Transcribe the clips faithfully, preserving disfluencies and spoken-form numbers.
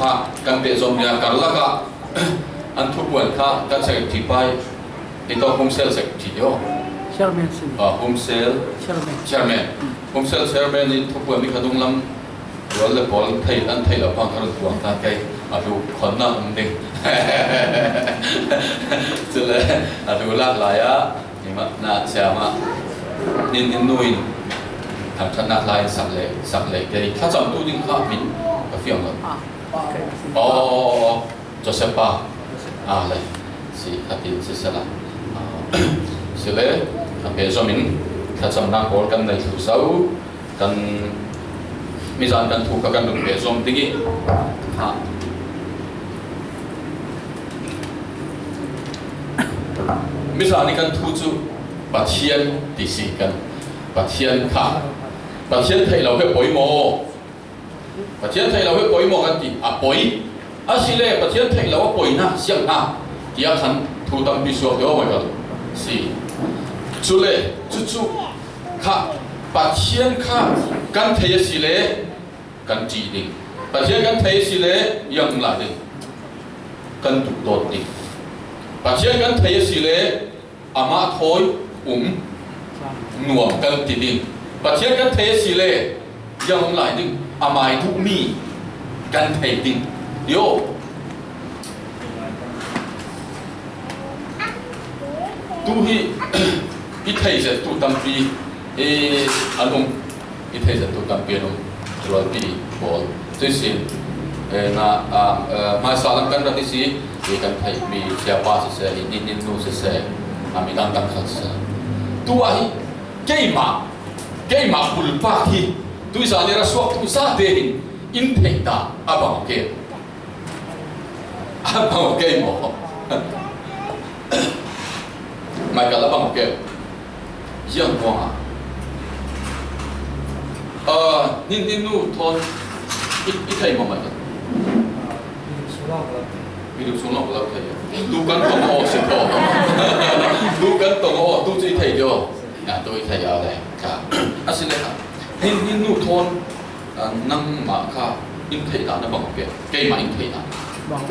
Kha kan pehzom nia, karlak ah an thupuan kha kan secretary pa hi, i tawh home cell secretary hi aw. Chairman si. Ah, home cell chairman. Chairman. Home cell chairman in thupuan mi kha dunglam rual le pawl thei, an theih loh pang kha run puang ta kei, a lu khonna um ding. Chule a lu lak lai ah, ni mah na siama nin in nu in thangthatnak lai sak le, sak le kei. Thlacamtu ding kha min ka fiang lo. Ah, okay. Aw, aw, aw, aw. Joseph pa. Ah, le. Si khatin si sela. Ah, si le, a pehzom in thlacamnak pawl kan nei thlu zo. Kan mizan kan thu kha kan run pehzom ding hi. Ha. Mizan i kan thu cu Pathian ti si kan. Pathian kha. Pathian theih lo he poimaw. Pathian theih lo he poimaw kan ti. A poi. Asile Pathian theih lo a poinak siang hna tiah khan thu tampi suak deuh a si. Cule cucu kha Pathian kha kan thei asile kan ṭih ding. Pathian kan thei asile ziang um lai ding. Kan duhdawt ding. Pathian kan thei asile amah thawi um nuam kan ti ding. Pathian kan thei asile ziang um lai ding, amai duhmi kan thei ding. Yo. Tu hi i thei zet tu tampi, eh, an um. I thei zet tu tampi an um. Rualpi pawl. Cuisin, eh, na, ah, eh, hmaisa lam kan rak i si, i kan theihmi siapa siseh, i nin, nin nu siseh, a midang dang khat siseh. Tu ah hi, keimah, keimah bulpak hi, tuisa ni ra suak tu sa te hin, in theih ta, a bang ke. A bang ke maw? Michael, a bang ke. Ziang ruangah. Ah, nin, nin nu thawn i, i thei maw, Michael? Video sung lo ka lo thei. Tu kan tong aw si thaw. Tu kan tong aw, tu cu i thei deuh. Ah, tu i thei a le. Ka. A si le ka. Nin, nin nu thawn Ah, nangmah kha in theih dan a bang ke, keimah in theih dan. Bang.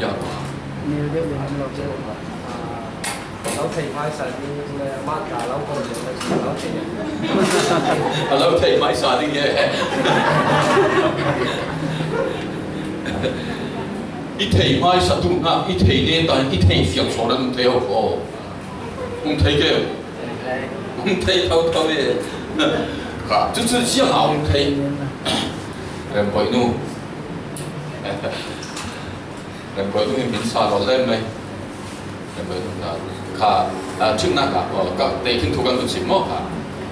Ya, bang. Ni deuh le an lo deuh. Ah, lo thei hmaisa ding le, mah ta lo ko deuh le, lo thei. A lo thei hmaisa ding ye. I thei hmaisa tu hna, i thei ne ta, i thei fiang sawn an thei ho ko. Um thei ke. Um thei tho tho ye. Ka, cu cu ziang a um thei. Rembawi nu. Rembawi nu in min sa lo lem mai. Rembawi nu ka. Ka, ah, chim na ka, oh, ka, te kin thu kan tu chim mo ka.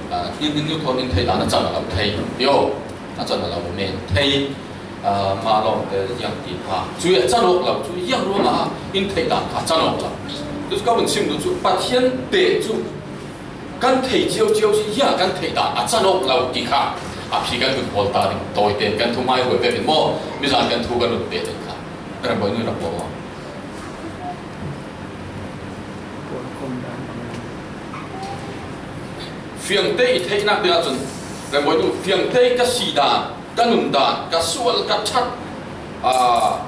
Ah, in, in nu thon in thei dan a chan a lo thei. Yo, a chan a lo men thei. Ah, mah lawngte ziang ti hna. Cu a can awk lo, cu ziang ruangah in theih dan kha can awk lo. Cu ka vun chim duh cu Pathian te cu kan thei cio cio si, ziang kan theih dan a can awk lo ti kha a phi kan vun hawl ta ding. Tawi tein kan thu mai ruai vekin maw, mizan kan thu kan run peh ding kha. Rembawi nu rak ko maw? Fiangte i theihnak ding ahcun, Rembawi nu, fiangte ka si dan, ka nun dan, ka sual, ka ṭhat, aa,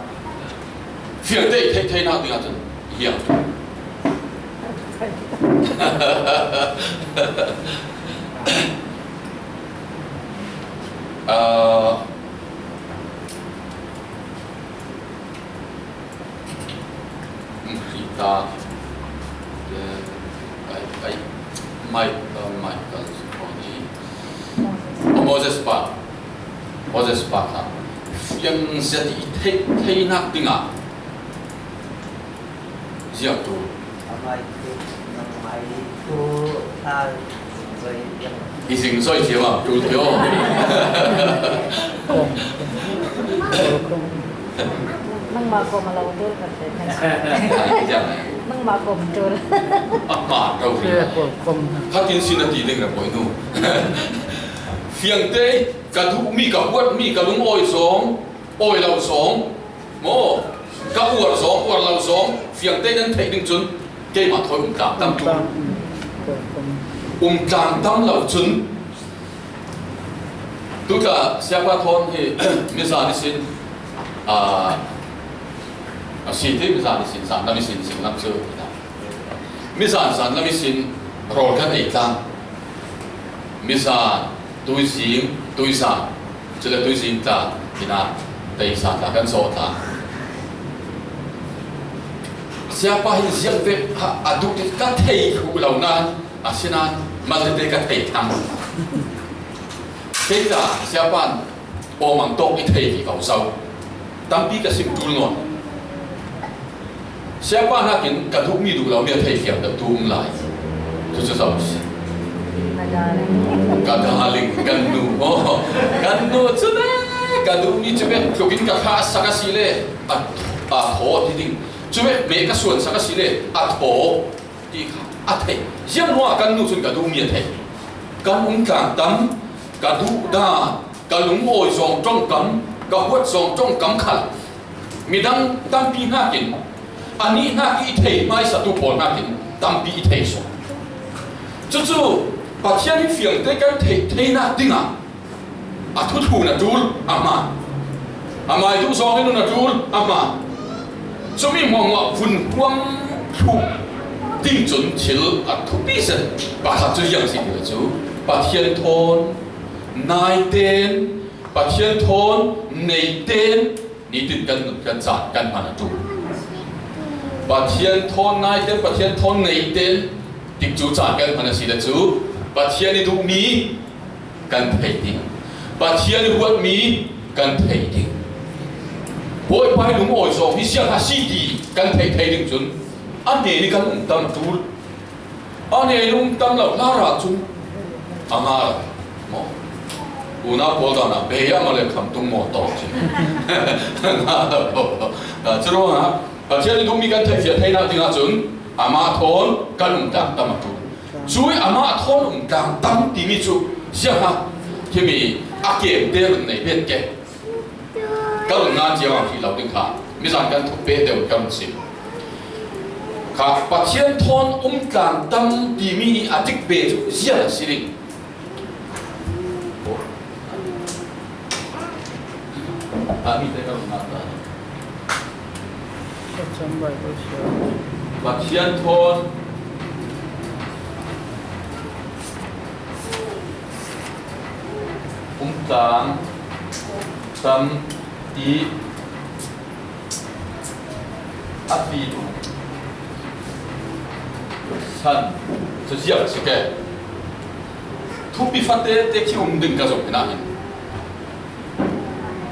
fiangte i theih theinak ding ahcun, hiang. Aa, Rita, eh, ai, ai, Mike, eh, Michael, Moses pa, Moses pa kha fiang zet i theih, theinak dingah ziah tu. Amai tu, nangmai tu, hal. I zing zoi cio ah ṭul ti aw. Nangmah kawm a lo ṭul kan ti. Nangmah kawm ṭul. A pa ṭo hi. Khatin sin a ti ding Rembawi nu. Fiangte ka duhmi, ka huatmi, ka lungawi zawng, awi lo zawng, maw, ka uar zawng, uar lo zawng, fiangte nan theih ding cun keimah thawi um tlang tam tu. Um tlang tam lo cun, tuta siapa thawn hi mizan ihsin A, a si ti mizan i sin, zan lam i sin, sin lam cu. Mizan zan lam i sin, rawl kan ei tlang. Mizan, tuizing, tuizan, cule tuizing tla, tina, teisa tla kan sawh tlang. Siapa hin ziang vek a, a duh ti ka thei hluh lo nan, a si nan, malte te ka thei thang. Kei tla, siapa in pawmang tawk i thei hi ko zo. Tampi ka sim tul nawn. Siapa hnakin ka duhmi duh lomi a thei fiang deuh tu um lai. Cucu zo si. Ka darling, kan nu. Oh, kan nu cu le ka duhmi cu vek tlukin ka thlah sak a si le a, a thaw ti ding. Cu vek meh ka suan sak a si le a thaw. Ti kha a thei. Ziang hnuah kan nu cun ka duhmi a thei. Kan um tlang tam, ka duh dan, ka lungawi zawng ṭongkam, ka huat zawng ṭongkam khal midang tampi hnakin, anih hnak i thei hmaisatu pawl hnakin tampi i thei sawh. Cucu Pathian i fiangte kan theih theinak dingah a thuthlun a ṭul a hmaan. Amai duh zawngin nun a ṭul a hmaan. Cumi hmuahhmuah vun huam thluh ding cun thil a thupi zet pakhat cu ziang si ti le cu Pathian thawn naiten, Pathian thawn neiten nitin kan nun kan caan kan hman a ṭul. Pathian thawn naiten, Pathian thawn neiten tikcu caan kan hman a si le cu Pathian i duhmi kan theih ding. Pathian i huatmi kan theih ding. Bawipa i lungawi zawng hi siang a si ti kan theih thei ding cun a hnen i kan um tam a ṭul. A hnen i um tam lo hna ra cun a nga lo. Maw? Unau pawl dan ah bei ah maw le khamtung maw tawh ci. A nga lo. Curuangah Pathian i duhmi kan theihfiah theinak dingah cun amah thawn kan um tlang tam a ṭul. Cui amah thawn um tlang tam timi cu ziangah himi a kemte run nei bet ke. Ka run ngan cio ang hrih lo ding kha mizan kan thuk peh deuh kan run sim. Kha Pathian thawn um tlang tam timi a dik ve cu ziang a si ding. Ah, mi te ka run ngan ta. Pathian thawn um tlang tam ti a fi san cu ziang si ke. Thupi fate te khi um ding ka zong hna hin.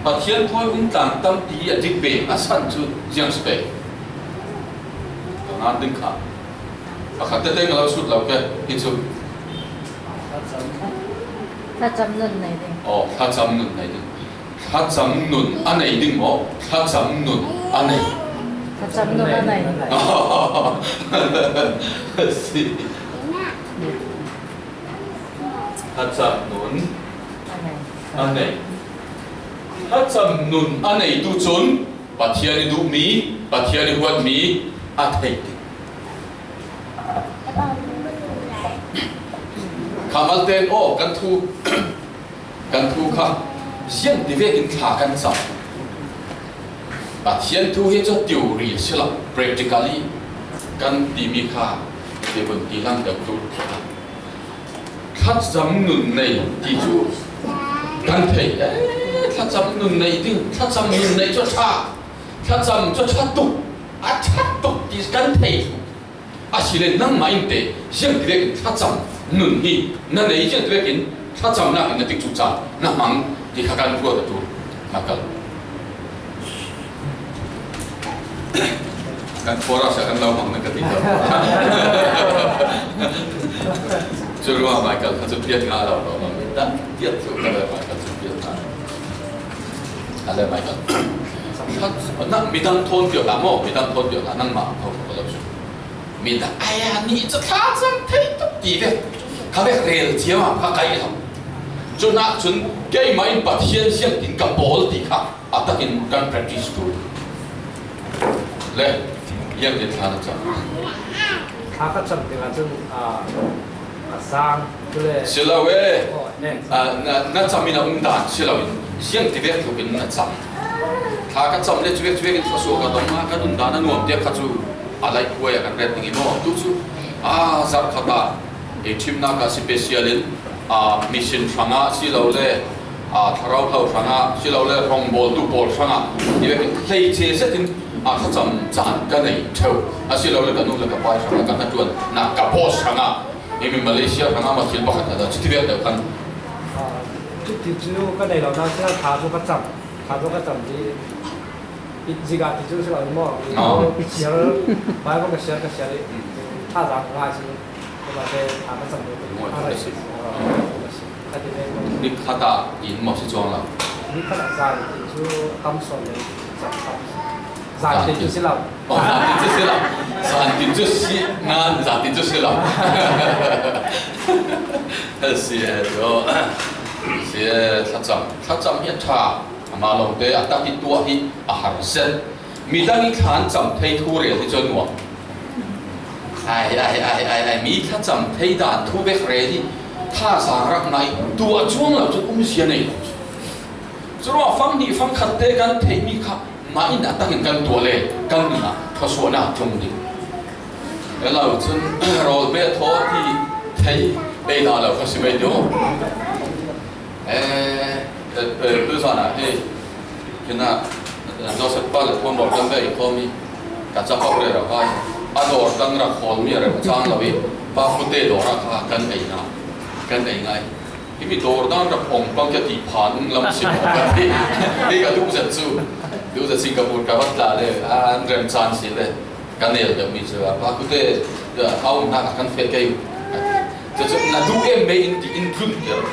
Pathian thawn um tlang tam ti a dik ve a san cu ziang si pei. Ka ngan ding kha. Pakhat tete ka lo sut lo ke, hi cu. Thlacam nun nei ding. Oh, thlacam nun nei ding. Thlacam nun a nei ding maw? Thlacam nun a nei. Thlacam nun a nei. Si. Thlacam nun a nei. Thlacam nun a neitu cun Pathian i duhmi, Pathian i huatmi a thei ding. Kha malte in aw, kan thu, kan thu kha ziang ti vekin thla kan cam. Pathian thu hi cu theory a si lo, practically kan timi kha ti hun ti lang deuh tu. Thlacam nun nei ti cu kan thei. Eh, thlacam nun nei ding, thlacam nun nei cu a ṭha, thlacam cu a ṭha tuk, a ṭha tuk ti kan thei. Asile nangmah in teh ziangtivekin thlacam nun hi na nei, ziangtivekin thlacamnak in na tikcu caan na hmang ti kha kan ruat a ṭul. Na kal. Kan khuara sia kan lo hmang na ka ti lo. Cu ruang Michael kha cu piat nga lo lo. Piat cu ka le Michael cu piat nga. A le Michael. Nak midang thawn piak hna maw? Midang thawn piak hna nangmah kho ka lo cu. Midang aya nih cu thlacam thei tuk ti ve. Kha vek rel cio ah kha kai lo. Cun ah cun keimah in Pathian ziangtin ka bawl ti kha a takin kan practice tu. Le, ziangtin thla na cam? Thla ka cam tikah cun, ah, a sang, cule si lo e. Oh, ne. Ah, na, na cam in a um dan si loin ziangtivek tlukin na cam. Thla ka cam le cuvek cuvek in thluasuah ka dong a, ka nun dan a nuam te kha cu a laih kuai a kan ret ding i maw? Tu cu, a, zarh khat ah i thimnak ah special in, a, mission hrangah si lo le, a, thlarau hlo hrangah si lo le, hrongbawltu pawl hrangah i vekin hleice zet in, a, thlacam caan ka nei ṭheu a si lo le, ka nu le ka pa hrangah ka hnaṭuannak ka boss hrangah, himi Malaysia hrangah maw thil pakhat khat ah cuti vial deuh khan. Cuti cu ka nei lo, nain thla cu ka cam, thla cu ka cam dih. It zika ti cu si lo maw? Oh. Sial, Bible ka sial, ka sial i, thazaang ngai si. Kua te, a ka cam lo. Mawi, a rai si. Kha ti ve. Ni khat ah in maw si cuang lo. Ni khat ah zan ti cu tam sawn le cam tam. Zan ti cu si lo. Oh, zan ti cu si lo. Zan ti cu si ngan, zan ti cu si lo. Si e, tu. Si e, thlacam. Thlacam hi a ṭha. Amah lawngte a tak i tuah hi a har zet. Midang i thla an cam thei thu rel hi cu a nuam. Ai, ai, ai, ai, ai, mi thlacam thei dan thu vek rel hi thazaang rak ngai tuah cuang lo cun umzia nei lo cu. Curuangah fang hnih fang khat te kan theihmi kha mah in a tak in kan tuah le kan nun ah thluasuahnak tlung ding. Elo cun rawl bia thaw ti thei ei dah lo kha si mai ti. Eh, eh, eh, tu zan ah hei, khin ah, eh, Joseph pa le phone dawr kan ve i khawm i, ka capo rero hai, a dawr dang rak hawlmi a rem cang lo i, pa kute dawr ah kha kan ei hna, kan ei ngai. Himi dawr dang rak hawng pang ka ti phan um lam si maw ka ti. Hei ka duh zet cu, duh zet Singapore ka vat la le, ah, an rem caan si le. Ka nel deuhmi cu a pa kute, a umnak ah kan feh kei. Cucu na duh em mei in ti in tlunter.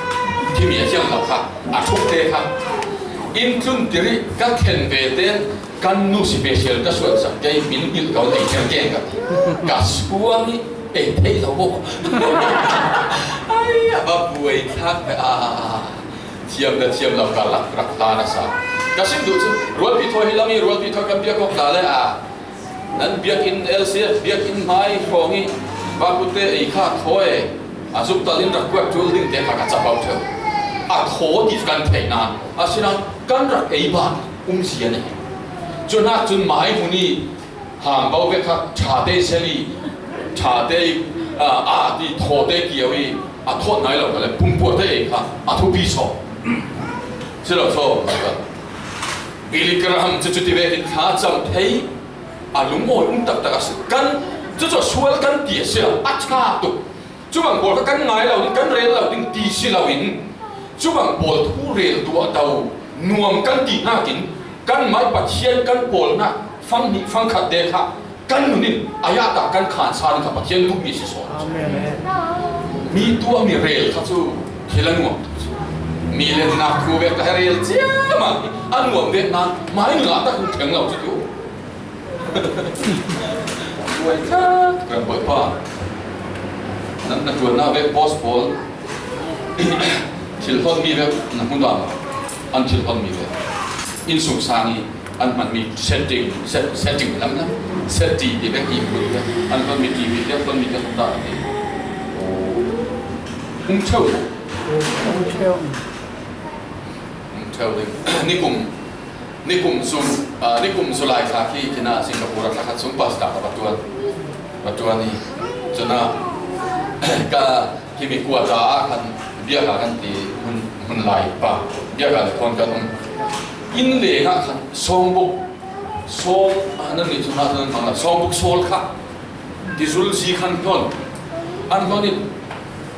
Timi a thiang lo kha, a ṭhuk te kha. In tlunter i ka thlen ve tein kan nu special ka suan sak kei, min hngilh ko lei ter keng ka ti. Ka suang i ei theih lo maw? Ai, a va buai thlak ve a, thiam le thiam lo ka lak rak hlan a sa. Ka sim duh cu rualpi thawi hi lam i rualpi thawi kan piak awk hna le a, nan biakinn, L C F biakinn hmai hrawng i bakute ei kha thawi a zumtal in rak kuat ṭul ding te kha ka capo ṭheu. A thaw ti kan theih nain, asinain kan rak ei ban umzia nei. Cu hnak cun mai hmun i hangbo vek kha ṭha te sel i, ṭha te i, aa, aa ti thaw te kio i, a thawt nai lo ka le pumpuar te ei kha a thupi saw. Si lo saw. Billy Graham cu cuti vekin thla cam thei a lungawi um taktak a si. Kan cucu sual kan ti a si lo, a ṭha tuk. Cubang pawl kha kan ngai lo ding, kan rel lo ding ti si loin, cubang pawl thu rel tuah do nuam kan ti hnakin, kanmai Pathian kan pawlnak fang hnih fang khat te kha kan nun in a yah ta kan khan sa ding kha Pathian duhmi a si sawn. Amen. Mi tuahmi rel kha cu thil a nuam tuk cu. Mi lennak thu vek kha rel ciammam a nuam vek nain mai nun ah tak hun theng lo cu tu. Buai khat kan buai pa. Nan na tuan na vek boss pawl. Thil hon mi vek na hmu dah. An thil hon mi vek. Innsung sang i an hman mi setting, set, setting lam lam. Setting ti vek i hmu vek. An hon mi T V vek, hon mi vek ta ti. Um ṭheu. Um ṭheu. Um ṭheu ding. Nikum Nikum zum, ah, nikum July thla khi khin ah Singapore a thla khat sung pastor ka va ṭuan. Va ṭuan i. Cun ah, ka himi quarter ah khan biaka kan ti hun, hun lai pa. Biaka le khawn kan um. Inn leng ah khan sawnguk, sawng, ah, nan nih cun ah nan hmang lai. Sawnguk sawl kha. Ti zul zi khan hnon. An hnon in,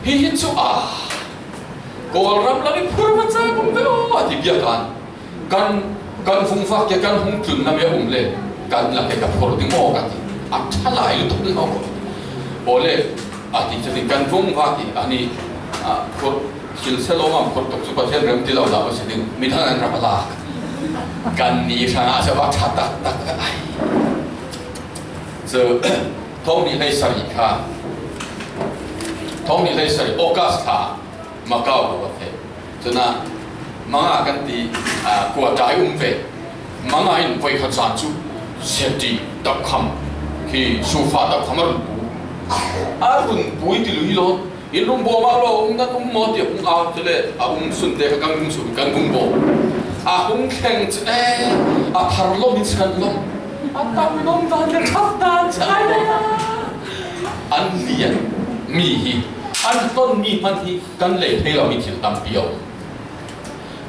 hi hi cu ah, Kawlram lam i phur va ca kum ve aw, a ti biaka in. Kan, kan vung vak ke kan hung tlun na mia um le kan lak ke ka phur ding maw ka ti. A ṭha lai lutuk ding aw ko. Aw le, a ti cu ding kan vung vak i ani, a, phur thil se lawng am phur tuk cu Pathian rem ti lo dah a si ding. Mi thang an rak a lak. Kan ni hrang ah se va ṭha tak tak ai. Cu thawng ni hlei sarih kha. Thawng ni hlei sarih August thla. Macau ka va feh. Cun ah, manga kan ti, aa, quarter i um ve. Manga in voikhat zan cu settee, dapkham, khi sofa dapkham a run pu. A run pu i ti lui lo. In run bawm ah lo, um nan um maw tiah hung au, cule a um sun te kha kan um sun, kan um bawm. A hung thleng chu e, a thar lawm hi chu kan lawm. A tam lawm dan le thap dan chu ai le. An lian mi hi an ton mi hman hi kan lei thei lo mi thil tampi a um.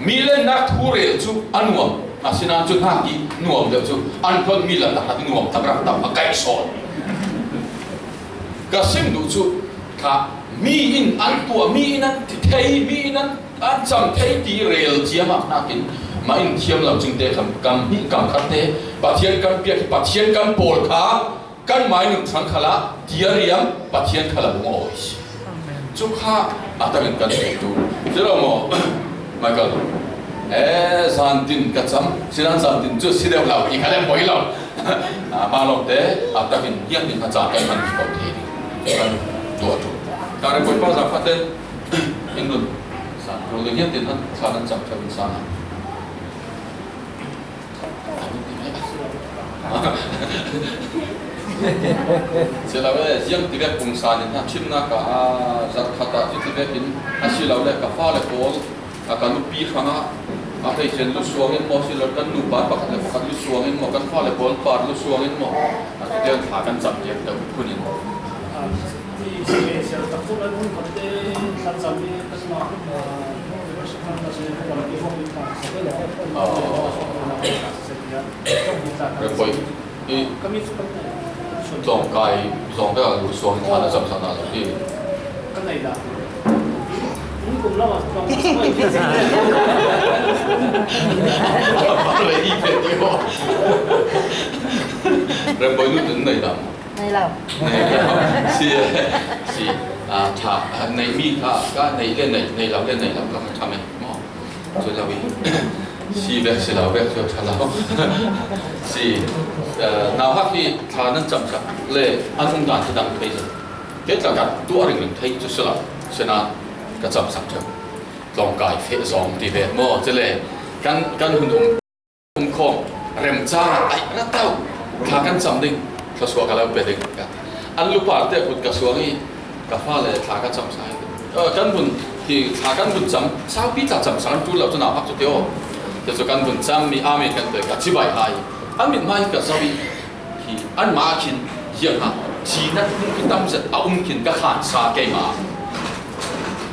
Mi lennak thu rel chu a nuam, asinain chu hnak i nuam deuh chu an hlon mi lam tak hnak i nuam tak rak tam a kaih sawn. Ka sim duh chu kha mi in an tuah, mi in an ti thei, mi in an, an cam thei ti rel ciam ah hnakin mah in thiam lo cingte kam, kam hnih kam khatte Pathian kan piak hi, Pathian kan pawl kha kan mai nun thang khalah tiariam Pathian khala lungawi si. Cu kha a takin kan thei tu. Si lo maw? Michael. E, zantin ka cam. Sinan zantin cu si deuh lo ti kha le poi lo. A, malawmte a takin hian tin kha caan kan hman ko thei ding. Kan tuah tu. Ka ri poi pa za kha ten in nun. San ru le hian tin han sa nan cam theu in sana. Si lo e, ziang tivek pungsan in hna, thimnak ah, ah, zarhkhat ah, cu tivek in a si lo le, ka fale pawl, a ka nupi hrangah, a hleichen lu suang in maw, si lo kan nupa pakhat le pakhat lu suang in maw, kan fale pawl par lu suang in maw, a cu tiang thla kan cam tiang deuh phun in. Repoi. I tlawngkai zawng deuh a lu suang in thla na cam sak hna lo hi. Ka nei dah. Kum kum lam ah tlawng. Vale, i pe ti ho. Repoi nu tun nei dah. Nei lo. Nei lo. Si, si. Ah, tha, ah, nei mi kha, ka nei le nei, nei lo le nei lo ka kha tha mai. Maw. Cu lo i. Si vek si lo vek cu tha lo. Si. Ah, nauhak hi thla nan cam sak le an um dan hi dang thei si. Kei tla ka tuah ringring thei cu si lo. Sina ka cam sak theu. Tlawngkai feh zawng ti ve maw. Cu le kan, kan hun um. Um khawm, remcang ah aih ra tau, thla kan cam ding, thluasuah ka lo pe ding, ka ti. An luparte kut ka suang i, ka fale thla ka cam sa hi. Eh, kan hun hi, thla kan hun cam, saupi tla cam sa kan ṭul lo cu nauhak cu ti aw. Cucu kan hun cam mi amen kan tuai ka cibai hai. An mithmai ka zoh i, hi, anmah khin, ziang ha, cina hmun ki tam zet a um khin ka khan sa keimah.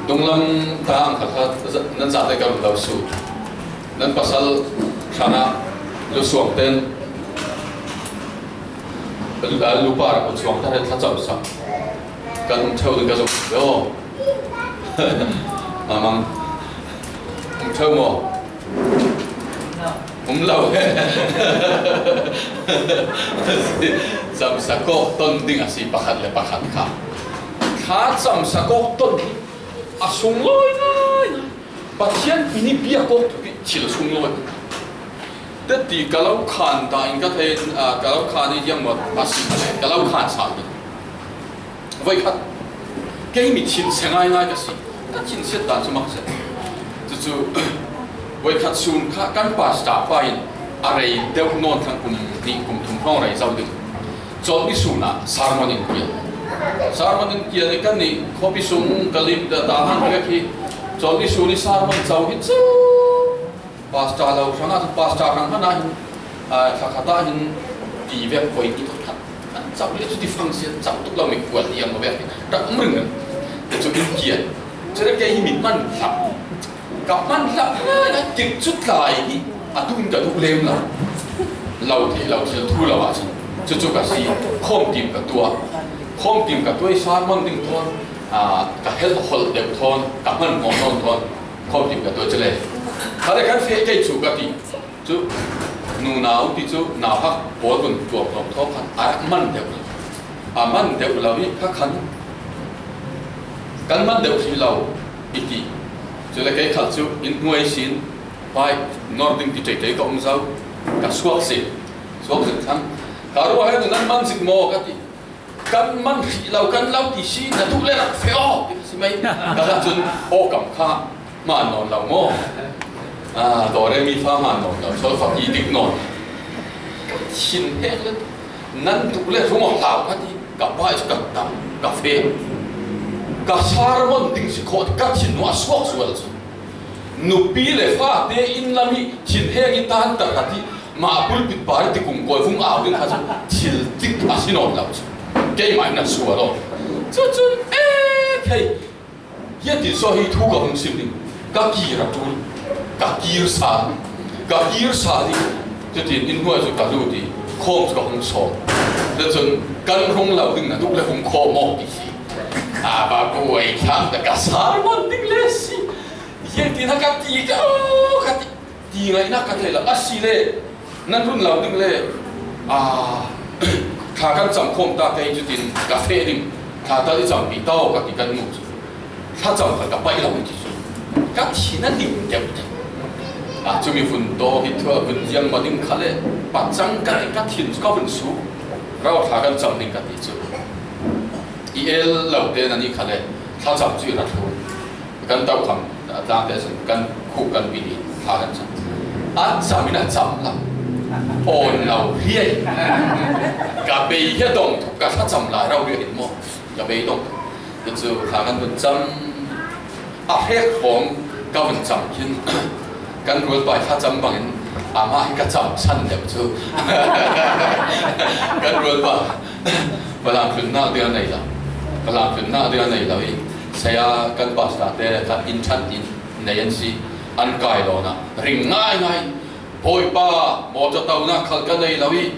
Dunglam ta ang khat khat, nan zate ka run lo su. Nan pasal hrangah lusuang ten, a, lupa rak suang ta he thlacam sak. Kan um ṭheu ding ka zong. Yo. Mamang. Um ṭheu maw? Um lo. Camsa kawk ton ding a si pakhat le pakhat kha. Thla camsa kawk ton hi a sunglawi ngai. Pathian in i biak awk tuk i thil sunglawi. Teti ka lo khan ta in ka thei, ah, ka lo khan i ziangmawt a si le ka lo khan sa ding. Voikhat kei mi thin se ngaingai ka si. Ka thin siat dan cu mak se. Cucu voikhat sun kha kan pastor pa in a rei deuh nawn thlang kum hnih kum thum hrawng rei zo ding. Cawlhmi sun ah sermon in kial. Sermon in kial i kan i khuapi sung ka lim ta ta han vek hi. Cawlhmi sun i sermon co hi cu pastor lo hrangah, pastor hrang hmanah hin, ah, thlakhat ah hin ti vek poi ti thawt khat. Kan co le cu ti fang sian co tuk lo mi kual liang vek hi. Rak um ring ring. Cu in kial. Cu le kei hi mi hman hlap. Ka hman hlap ngai ngai tikcu tlai hi a duh in ka duh lem lo. Lo thei lo thil thu lo ah cun cucu ka si. Khawm tim ka tuah. Khawm tim ka tuah i sermon ding thawn, aa, ka helh holh deuh thawn, ka hman hmawh nawn thawn khawm tim ka tuah cu le. Kha le kan feh kei cu ka ti. Cu nunau ti cu nauhak pawl vun tuamtuam thaw khan a rak man deuh lo. A man deuh lo i kha khan kan man deuh hrih lo i ti. Cule kei khal cu in hnuai sin, pai, nor ding ti ṭeṭe ka um zo, ka suak si, suak si thlang. Ka ruah he nan man zik maw ka ti. Kan man hrih lo, kan lo ti si, na duh le rak feh aw, ti si mai. Ka kha cun, aw kam kha, hmaan nawn lo maw? Ah, do re mi fa hmaan nawn lo, solfa ti dik nawn. Ka thin hek le, nan duh le rung aw hlau ka ti, ka pai cu ka tam, ka feh. Ka sermon ding si khawh, ka thin hnu a suak sual cu. Nupi le fate inn lam hi thinheng i tan ta khat hi, mah pulpit par i ti kum kawi vung au ding kha chu thil dik a si nawn lo chu. Keimah in a sual aw. Chu chun, e, thei. Hian tin saw hi thu ka hung sim ding. Ka kir a tul. Ka kir sa. Ka kir sa ding. Chutin in hnuai chu ka lut i khawm chu ka hung sawm. Chu chun kan hung lo ding na duh le hung khawm aw ti si. A ba buai thlang ta ka sermon ding le si. Hian tina ka ti ka, aw, ka ti, ti ngaihna ka thei lo. A si le, nan run lo ding le, a, thla kan cham khawm ta kei chutin ka feh ding. Thla tal i cham pi ta aw ka ti kan mu chu. Thla cham kha ka paih lo ti chu. Ka thina ning deuh te. A, chumi vun tawk hi thua vun ziang ma ding kha le, pachang ka ti ka thin chu ka vun su. Rau thla kan cham ding ka ti chu. I el lo te na ni kha le, thla cham chu i ra thur. Kan tau kham, a tlangte sun kan khuk kan pi ni, thla kan cham. A cham in a cham lam. Awn lo riai. Ka bei hi a dawng thuk, ka thla cham lai rau riai in maw. Ka bei dawng thuk. Ti chu thla kan vun cham. A hrek khawng ka vun cham khin. Kan rualpa i thla cham bangin, amah hi ka cham san deuh chu. Kan rualpa, valam tlunna ding a nei lo. Valam tlunna ding a nei lo i. Saya kan pastor te kha in that in nei an si, an kai lawna ring ngai ngai. Bawipa, motor tona khal ka nei lo i,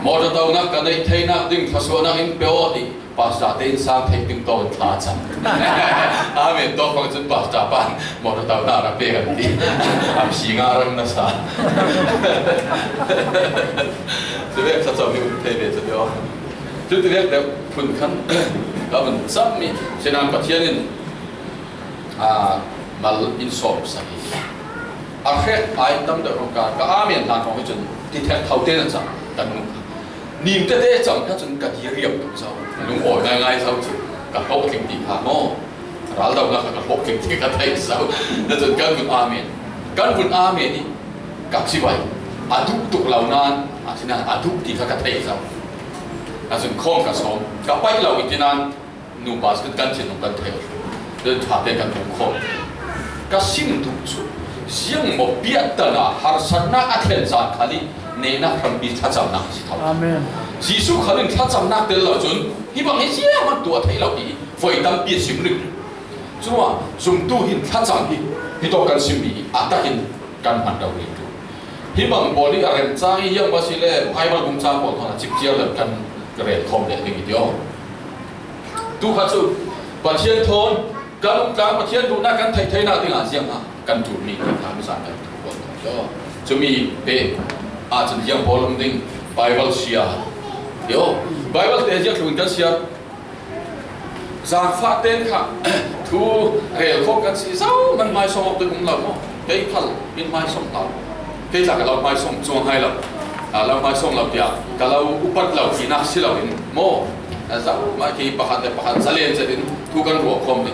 motor tona ka neih theihna ding thluasuahna in pe aw ti, pastor te in sang thei ding tawh in thla a cham. Amen tawk fang chun pastor pan motor tona a pek an ti. Am si nga rang nasa. Chu vek thla cham hi um thei ve chu ti aw. Chu ti vek deuh phun khan ka vun cham mi. Sinan Pathian in, a, mal in sawm sa hi. A hrek ai tam deuh rawng ka, ka amen hlan hawng hi chun ti thek tho te na chang kan nung kha. Nim te te chang kha chun ka ti riam tuk zo. Lung awi ngai ngai zo chu. Ka hlawk tling ti kha maw. Ral deuh na kha ka hlawk tling ti ka thei zo. Na chun kan vun amen. Kan vun amen hi ka chibai. A duk tuk lo nan, a china a duk ti kha ka thei zo. Na chun khawm ka sawm. Ka paih lo i ti nan, nupa chu kan thinlung kan thei. Tun thate kan hung khawm. Ka sim duh chu, ziang maw piah tana harsatna a thlen zan khal hi neihna hrampi thlachamna si tho. Amen. Jesu khal in thlachamna tel lo chun, hi bang hi ziang man tuah theih lo hi voi tampi a sim ring. Chua, zumtu hin thlacham hi, hi tawh kan sim hi, a takin kan hman lo ring tu. Hi bang pawl hi a remchang hi hiang basi le Bible kum chang pawl thawn a chip chiar lo kan rel khawm leh ding i ti aw. Tu kha chu Pathian thawn kan um tlang Pathian duhna kan theih theihna dingah ziang a kan tul mi ti kha mi zan kan tul pawl thawn i ti aw. Chumi pe a chun hiang pawl um ding Bible sia i ti aw. Bible te ziang thlungin kan sia. Zangfah ten kha thu rel khawm kan si zo man hmaisawng awk te um lo maw? Kei khal in hmaisawng hlau. Kei tla ka lo hmaisawng chuang hai lo. A lo hmaisawng lo tia ka lo upat lo tihna si lo in maw? A zo mai kei pakhat le pakhat zalen zet in thu kan ruah khawm ni.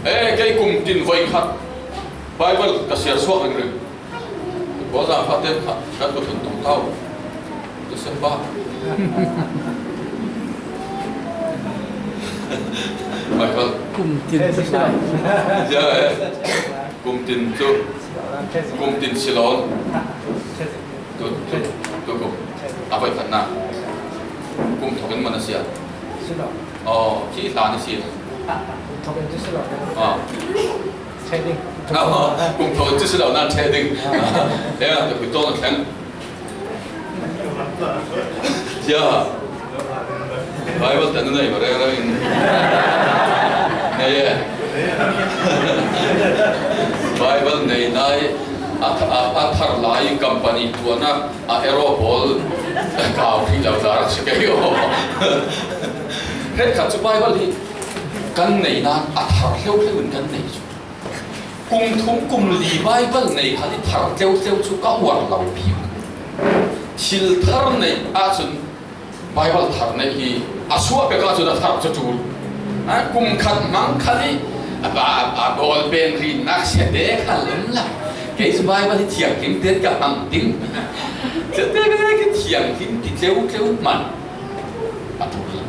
E, kei kum tin voi khat Bible ka siar suak ringring. Kua zangfah ten kha kan kut hun tum tau. December. Michael. Kum tin chu lai. Ya, eh. Kum tin chu. Kum tin silon. Tu, tu, tu kum. A vai khat na. Kum thokin man a sia. Silon. Oh, khi hla ni si. Kum thokin chu silon. Ah. Trading. Ah, kum thawh chu si lo nan trading. Ya, tu kum thawh thlang. Ya. Bible tan nei ba reng reng. Nei e. Bible nei nai a, a, a thar lai company tuana a ero bol kau khi lo ta rak si ke yo. Hret khat chu Bible hi kan nei nan a thar hleu hleu in kan nei chu. Kum thum kum li Bible nei kha i thar tleu tleu chu ka uar lo bik. Thil thar neih ah chun Bible thar neih hi a suah pek ah chun a thar chu tul. A kum khat hmang khat i a ba a bawl pen rinnak sia te kha lem la. Kei chu Bible hi thianghlim te ka hmang ding. Chu te ve ki thianghlim ti tleu tleu man. A tul.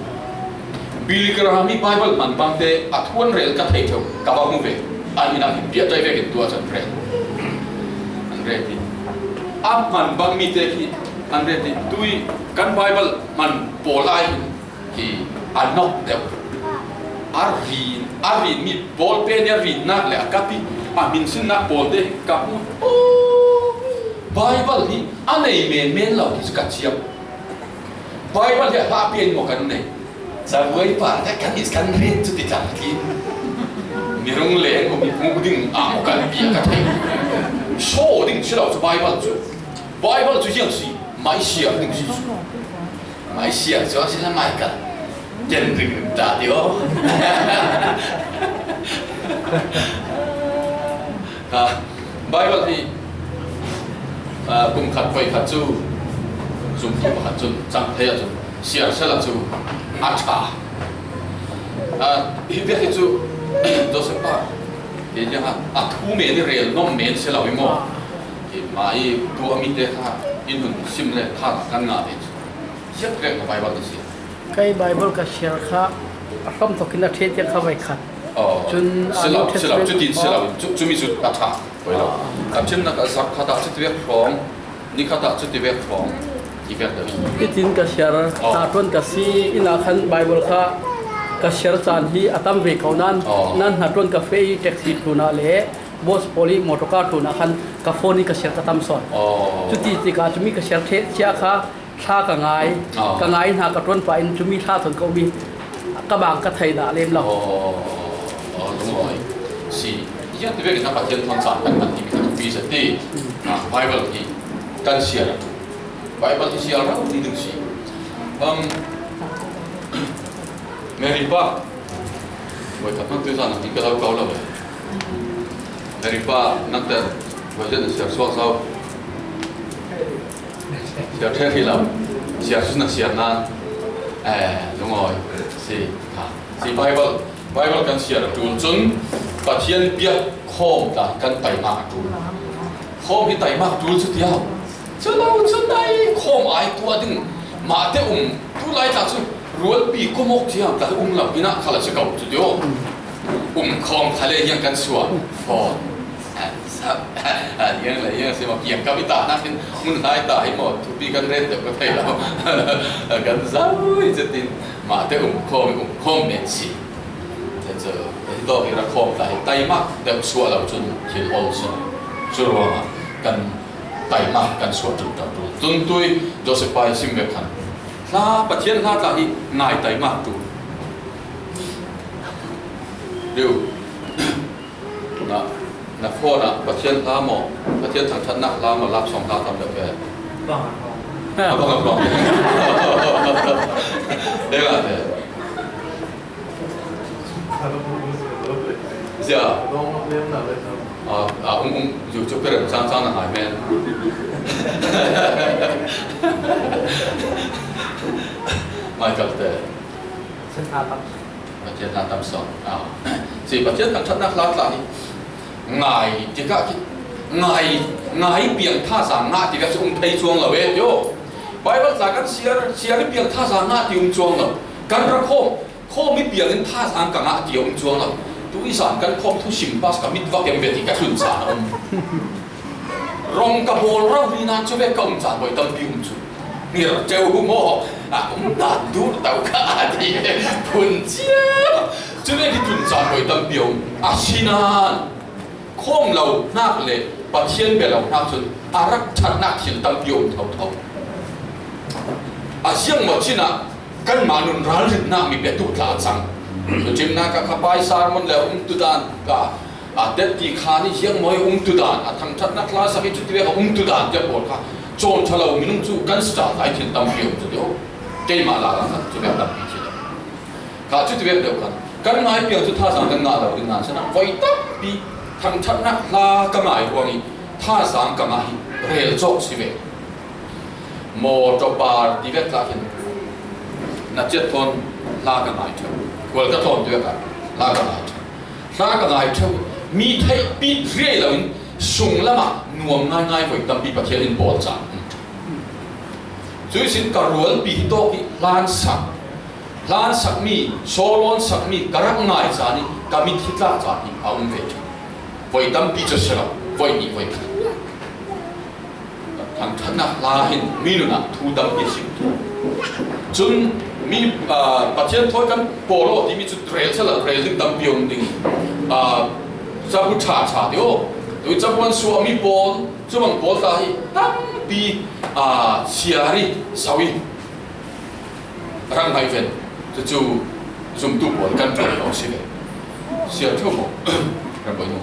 Billy Graham hi Bible man bangte a thu an rel ka thei theuh ka va hmu ve. An inah inpiah tai vekin tua chan rel. Ret hi. A hman bang mite khi an ret hi. Tui kan Bible hman pawl ai hin khi a nawk deuh. A rin, a rin mi pawl pen hi a rinnak le a kap hi. A hminsinnak pawlte ka hmu. Oh, Bible hi a nei menmen lo hi chu ka chiam. Bible hi a hla pian maw kan nei? Zabuai pa te kan is kan rin chu ti tlang ki. Mi rung leng um i hmuh ding a maw kan bia ka thei. Saw ding si lo chu Bible chu. Bible chu hiang si, mai siar ding si chu. Mai siar chu a si la mai ka. Ken ring ring ta ti aw. Ha, Bible hi, ah, kum khat poi khat chu zumtu pakhat chun chang thei a chun siar sela chu a ṭha. Ah, hi vek hi chu Joseph pa, hi hiang a, a thu men i rel nawm men si lo i maw? Hi mai tu a mite kha in hun sim le kha kan ngah ve chu. Ziak vek na Bible ni si. Kei Bible ka siar kha a hram thokin a ṭhet tiang kha vai khat. Oh, chun si lo, si lo, New Testament chutin si lo, chu, chumi chu a ṭha, koi lo. Ka chimna ka zak khatah chuti vek hrawng, ni khatah chuti vek hrawng, i vek deuh. Hitin ka siar, oh, hna ṭuan ka si, ina khan Bible kha ka siar caan hi a tam ve ko nan, oh, nan hna ṭuan ka feh i taxi tlunah le bus pawl i motor car tlunah khan ka phone i ka siar ka tam sawn. Oh. Chuti tikah cumi ka siar ṭheh cia kha, thla ka ngai, ah, ka ngai hna ka ṭuan pah in cumi thla thawn ka um i ka bang ka thei dah lem lo. Aw, aw, lungawi. Si, ziah ti vekin a Pathian thawn caan kan hman timi kha thupi zet ti. Ah, Bible hi kan siar a ṭul. Bible hi siar rau ti ding si. Um, Mary pa, voi ka hmang tu zan a ti ka lo kau lo. Mary pa, nang te voi zet na siar suak zo. Siar ṭheh hi lo, siar cu na siar nan, eh, lungawi si kha. Si Bible, Bible kan siar a ṭul cun Pathian biak khawm tla kan taimak a ṭul. Khawm hi taimak ṭul cu tiau. Cu lo cu nai khawm ai tuah ding mah te um tu lai tla cu rualpi kum awk ciang tla um lo hi nak kha la si ko cu tio. Um khawm kha le hiang kan suah. Phone. A, hiang le hiang si maw, kiangkap i tahnak hin hmun hlai ta hi maw, thupi kan ret deuh ka thei lo. Kan zau i zetin mah te um khawm, um khawm men si. Te cu, hi tawk i ra khawm ta hi, taimak deuh suah lo cun thil ol si. Cu ruangah kan taimak kan suah ṭulṭul ṭul. Cun tui Joseph pa i sim ve khan. Hla, Pathian hla tla hi ngai taimak ṭul. Riu. Na, na phone ah Pathian hla maw, Pathian thangṭhatnak hla maw, love song hla tam deuh ve. Bang a hrawng. A bang a hrawng. Deng ah te. Zia. A, a, um, um, zu cu perem cang cang na ngai men. Michael te. Pathian hla tam sawn. Aw. Si, Pathian thangṭhatnak hla tla hi ngai tikah khi ngai, ngai piang thazaang ngah tikah khi um thei cuang lo e, tio. Bible tla kan siar, siar i piang thazaang ngah ti um cuang lo. Kan ra khawm, khawm i piang in thazaang ka ngah ti a um cuang lo. Tu i zan kan khawm thusim pas ka mit va kem ve ti ka tlun caan a um. Rong ka bawl rauh rih nan cu ve ka um caan voi tampi um cu. Ngir ceu hu maw? A um dan dur to kha a ti. Phun cia. Cu ve khi tlun caan voi tampi a um. Asinain khawm lo hnak le Pathian bia lo hnak cun a rak ṭhatnak thil tampi a um thotho. A ziangmaw cinah kanmah nun ralrinnak mi biatu tla a cang. Cucimnak a khapai sermon le umtudan ka a det ti khan i ziangmawi umtudan, a thangṭhatnak hla sak i cuti vek a umtudan tiah pawl kha cawn ṭha lo minung cu kan si ṭan lai thil tampi a um cu tio. Keimah lala khan cu vek tampi thil a um. Kha cuti vek deuh khan kan ngai piang cu thazaang kan ngah lo ding nan chan ah voi tampi thangṭhatnak hla ka ngai ruang i thazaang ka ngah hi rel cawk si ve. Motor par ti vek tla khin na ciat thawn hla ka ngai ṭheu. Kual ka tlawn ti vek ah hla ka ngai ṭheu. Hla ka ngai ṭheu. Mi theihpi riai loin sung lamah nuam ngaingai voi tampi Pathian in bawl caan. Cuihsin ka rualpi hi tawk hi hlan sak, hlan sakmi, sawlawn sakmi ka rak ngai caan i ka mit hi tlak caan hi a um ve ṭheu. Voi tampi cu si lo, voi nih voi khat. Thangṭhatna hla hin mi nunah thu tampi a sim. Chun mi, aa, Pathian thawi kan pawl aw timi chu rel chal a, rel ding tampi a um ding. Aa, cabu ṭha ṭha te aw, tui cabu an suah mi pawl, chubang pawl ta hi tampi, aa, siari sau in rak ngai ven. Chu chu zumtu pawl kan ṭuan lo si ve. Siar ṭheuh maw? Kan bawinu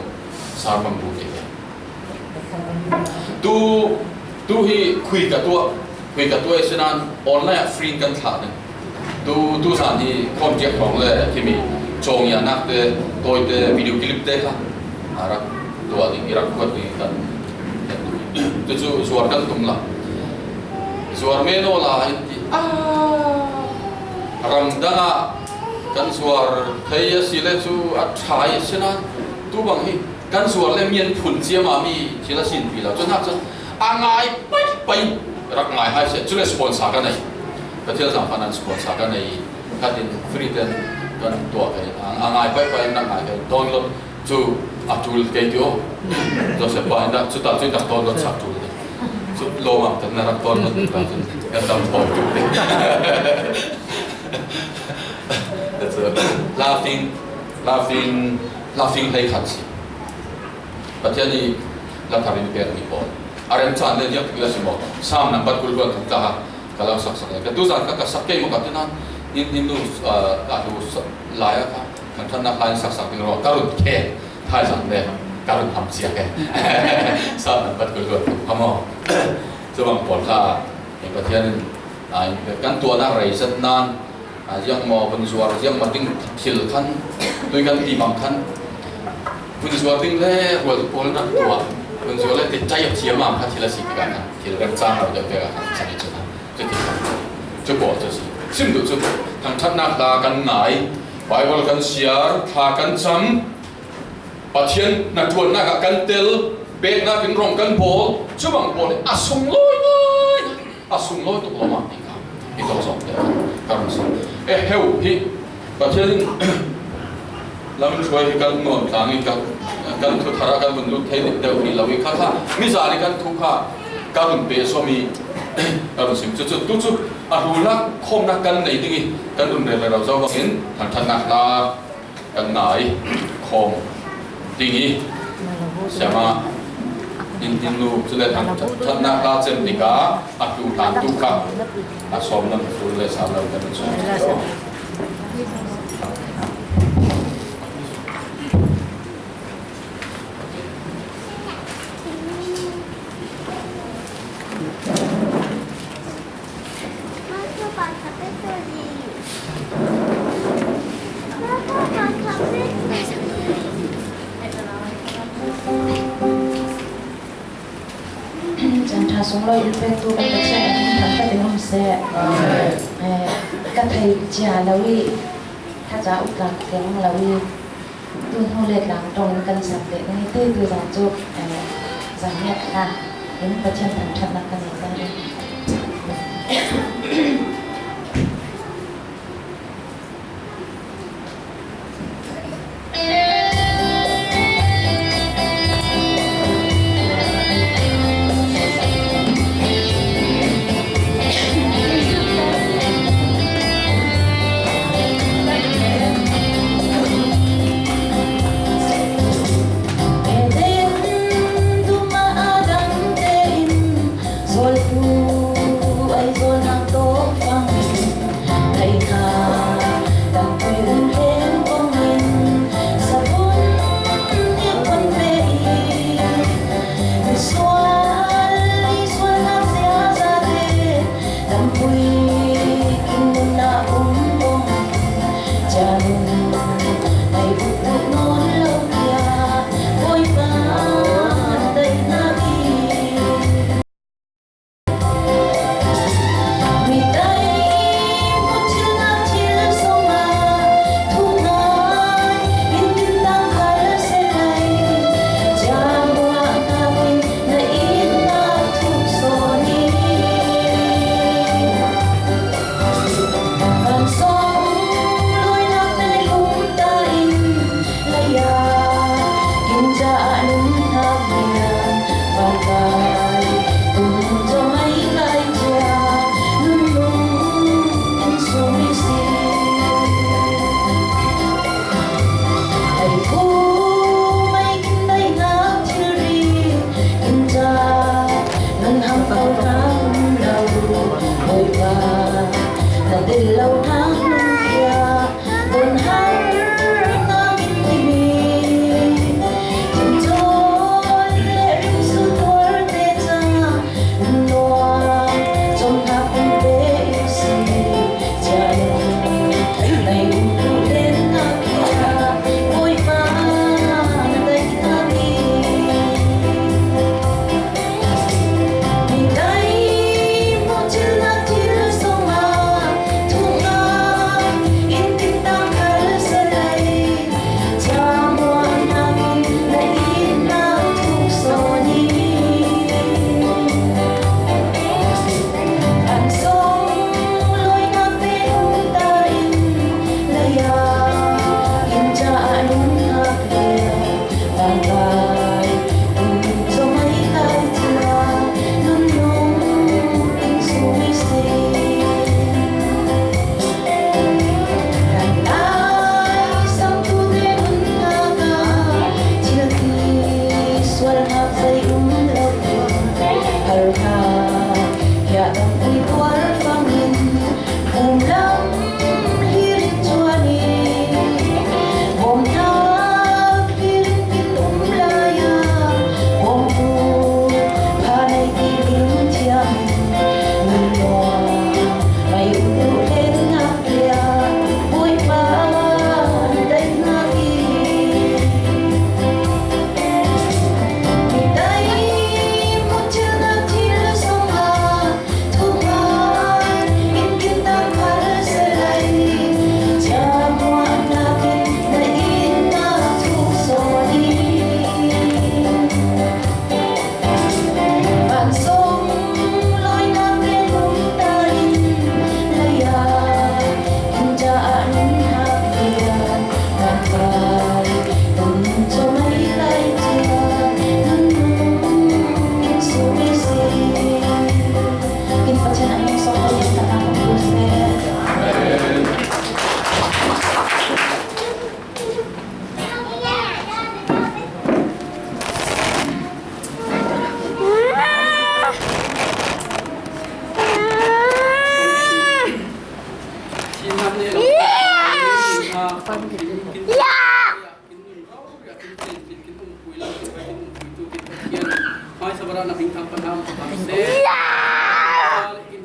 Sarmang bu te ve. Tu, tu hi khui ka tuah, khui ka tuah i sinan online ah free kan thlah ning. Tu, tu zan hi khawm tiak hrawng le khimi chawngianak te, tawi te, video clip te kha a rak tuah ding, i rak kuat ding kan. Tu chu zuar kan tum la. Zuar men aw la in ti a, ramdang ah kan zuar thei a si le chu a ṭha i sinan tu bang hi kan zuar le mi an phun chiam a mi thil a sinpi lo. Chuan hak chuan a ngai pai pai, rak ngai hai se. Chu le sponsor ka nei. Pathian zamphatna sponsor ka nei. Khatin free ten kan tuah kei. A, a ngai pai pai, rak ngai kei. Download chu a tul kei ti aw. Joseph pa in dah, chu ta chu in dah download sak tul te. Chu lawm ang ten na rak download ta chu. Kan dam thaw tul te. That's a laughing, laughing, laughing hlei khat si. Pathian hi la tharin pek ni pawl. A remchan le diak pila si maw. Sam nambat kul kul thum ta ha. Ka lo sak sak le. Ka tu zan kha ka sak kei maw ka ti nan. In, in nu, ah, ka tu sa-, lai a kha. Kan thangṭhatna hla in sak sak ding rawh. Ka run khen. Thai zan le. Ka run ham chiah kei. Sam nambat kul kul thum ha maw. Chubang pawl kha. Pathian in, ah, kan tuahna rei zat nan. A, ziang maw, vun zuar, ziang maw ding thil khan, tui kan tih bang khan, vun zuar ding le rual pawl rak tuah, vun zuar le tih tai a thiam ang kha thil a si tikah khan, thil remchang lo deuh tikah khan, chani chu khan, chu ti khan, chu pawl chu si. Sim duh chu, thangṭhatna hla kan ngai, Bible kan siar, thla kan cham, Pathian hnaṭuanna kha kan tel, pekna kan rawng kan bawl, chubang pawl hi a sunglawi ngai. A sunglawi tuk lo mah tih kha i tawk zawk te ka rawn sawi. E heu hi Pathian in lam hruai hi kan nuam tlang i kan, kan thu thara kan vun lut thei deuh ni lo i kha kha mi zan i kan thu kha ka rawn pe sawm i ka rawn sim chu chu tu chu a hlu lak khawmna kan nei ding i kan rawn rel rau zo vangin thangṭhatna hla kan ngai khawm ding hi. Siama in, in nu chu le thang, thangṭhatna hla chem tika a tu hlan tu kha a sawm lam tul le sam lo kan chu. Chan ṭha sunglawi in pektu kan Pathian in thangṭhat in awm se. Eh, ka thei chia lo i, thacha u tlak keng lo i, tu hnu le tlang ṭawngin kan sak leh ding hi, tu, tu zan chu, eh, zan miat kha in Pathian thangṭhatna kan nei ta hi.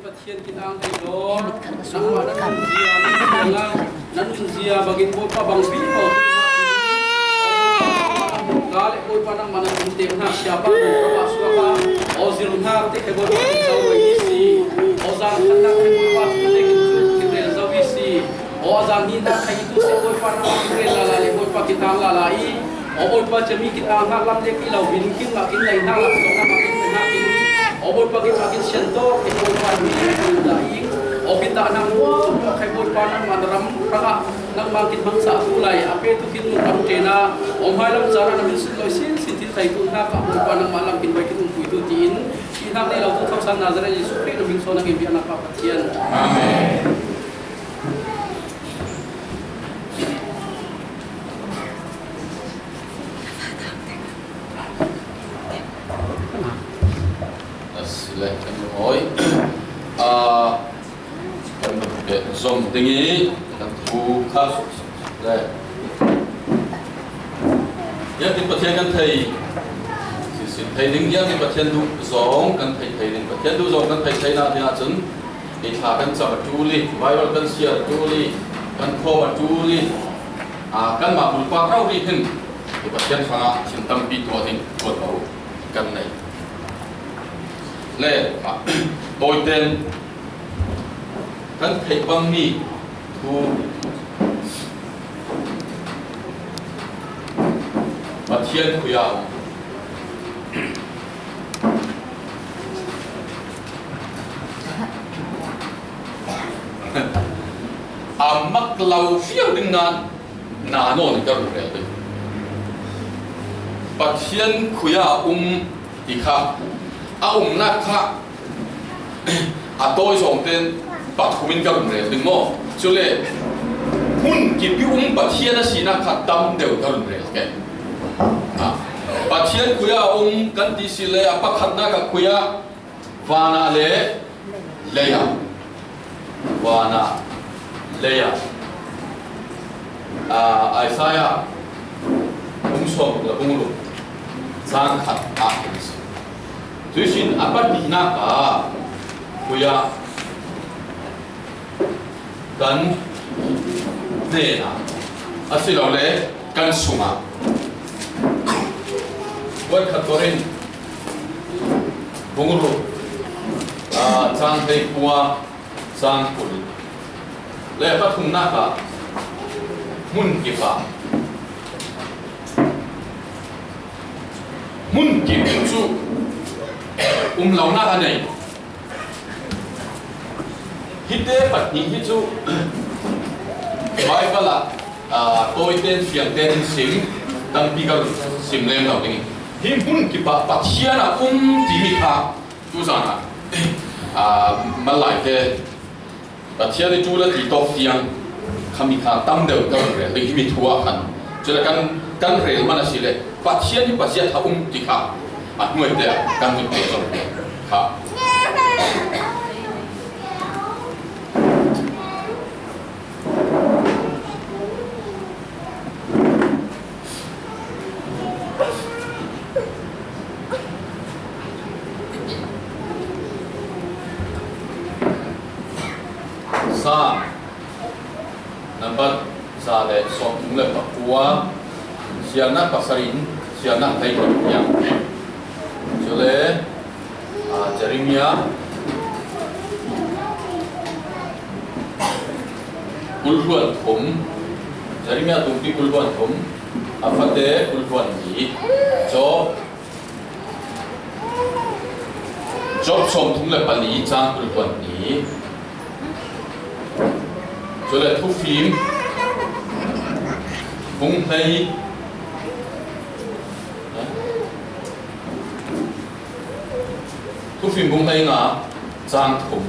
Pathian kin ang thei dawn, nangmah na nunzia, nunzia, na nunzia bangin Bawipa bang pi maw. Ka le Bawipa nangmah na kin te hna siapa, Bawipa suaka, aw zir hna te khe Bawipa kin sau mai si, aw zan khan na khe Bawipa te kin kin rel zo i si, aw zan ni na khe i tu se Bawipa nangmah kin rel lala le Bawipa kin ang lala i, Aw Bawipa, cami kin ang hnak lam le ki lo, hin kin mah kin lei hna, lak sawh hna mah kin hna kin. Aw Bawipa, kin mah kin sian tawk, kin Bawipa, mi kin dah i. Aw kin dah hna, aw khai Bawipa, nangmah na ram hrangah, nangmah kin hmang sa tu lai, a pe tu kin ram ṭena, aw hmai lam caan ah na min sut lo i sin, sin thil thei tu hna, ka Bawipa, nangmah lam kin bai kin um pui tu tiin, thihnak nei lo tu thawsan Nazareth Jesuh Khrih na min sawn a ngen biaknak pa Pathian. Amen. Asile kan hawi. Ah, kan pek zom ding i kan thu kha le. Ziangtin Pathian kan thei, sin thei ding, ziangtin Pathian duh zong kan thei thei ding. Pathian duh zong kan thei thei nak ding ahcun, hi thla kan cam a ṭul i, Baibal kan siar a ṭul i, kan khawm a ṭul i, aa, kanmah bulpak rori hin hi Pathian hrangah thil tampi tuah ding tuanho kan nei. Le, aa, tawiten kan theih bangmi thu Pathian khuiah a um. A mak lo fiang ding nain, na nawn in ka run rel ding. Pathian khuiah a um ti kha, a umnak kha, a tawi zawng tein pathum in ka run rel ding maw? Cule hmun kip i um Pathian a sinak kha tam deuh ka run rel ke. Ha. Pathian khuiah a um kan ti si le a pakhatnak ah khuiah, van ah le lei ah. Vana leia, ah, Isaiah bung sawm le bung ruk chang khat a kan si. Tuisin a pahnihna ka kuya kan hnena a si lo le kan sunga. Kuat khat Korin bung ruk, ah, chang hleikua chang kul le pathumna ka hmun kipa, hmun kip chu um lo na a nei. Hite pahnih hi chu Bible ah, ah, tawiten fiangten in sim, tampi ka sim lem lo ding. Hi hmun kipa Pathian a um ti mi kha tuzan ah, ah, malaite Pathian i tul a ti tawk tiang kha mi kha tam deuh ka rel ding hi mi thu a khan. Chule kan, kan rel man a si le Pathian hi Pathian a um ti kha a hnuaite ah kan vun pe zo kha. Sa nambat za le sawmthum le pakua, sialna pasarih in, sialna hleihnih tiang. Chule, ah, Jeremia kulhluan thum, Jeremia tumpi kulhluan thum, a fate kulhluan nih, Job, Job sawmthum le pali chang kulhluan nih, chule Thufim bung hlei, Thufim bung hlei nga chang thum.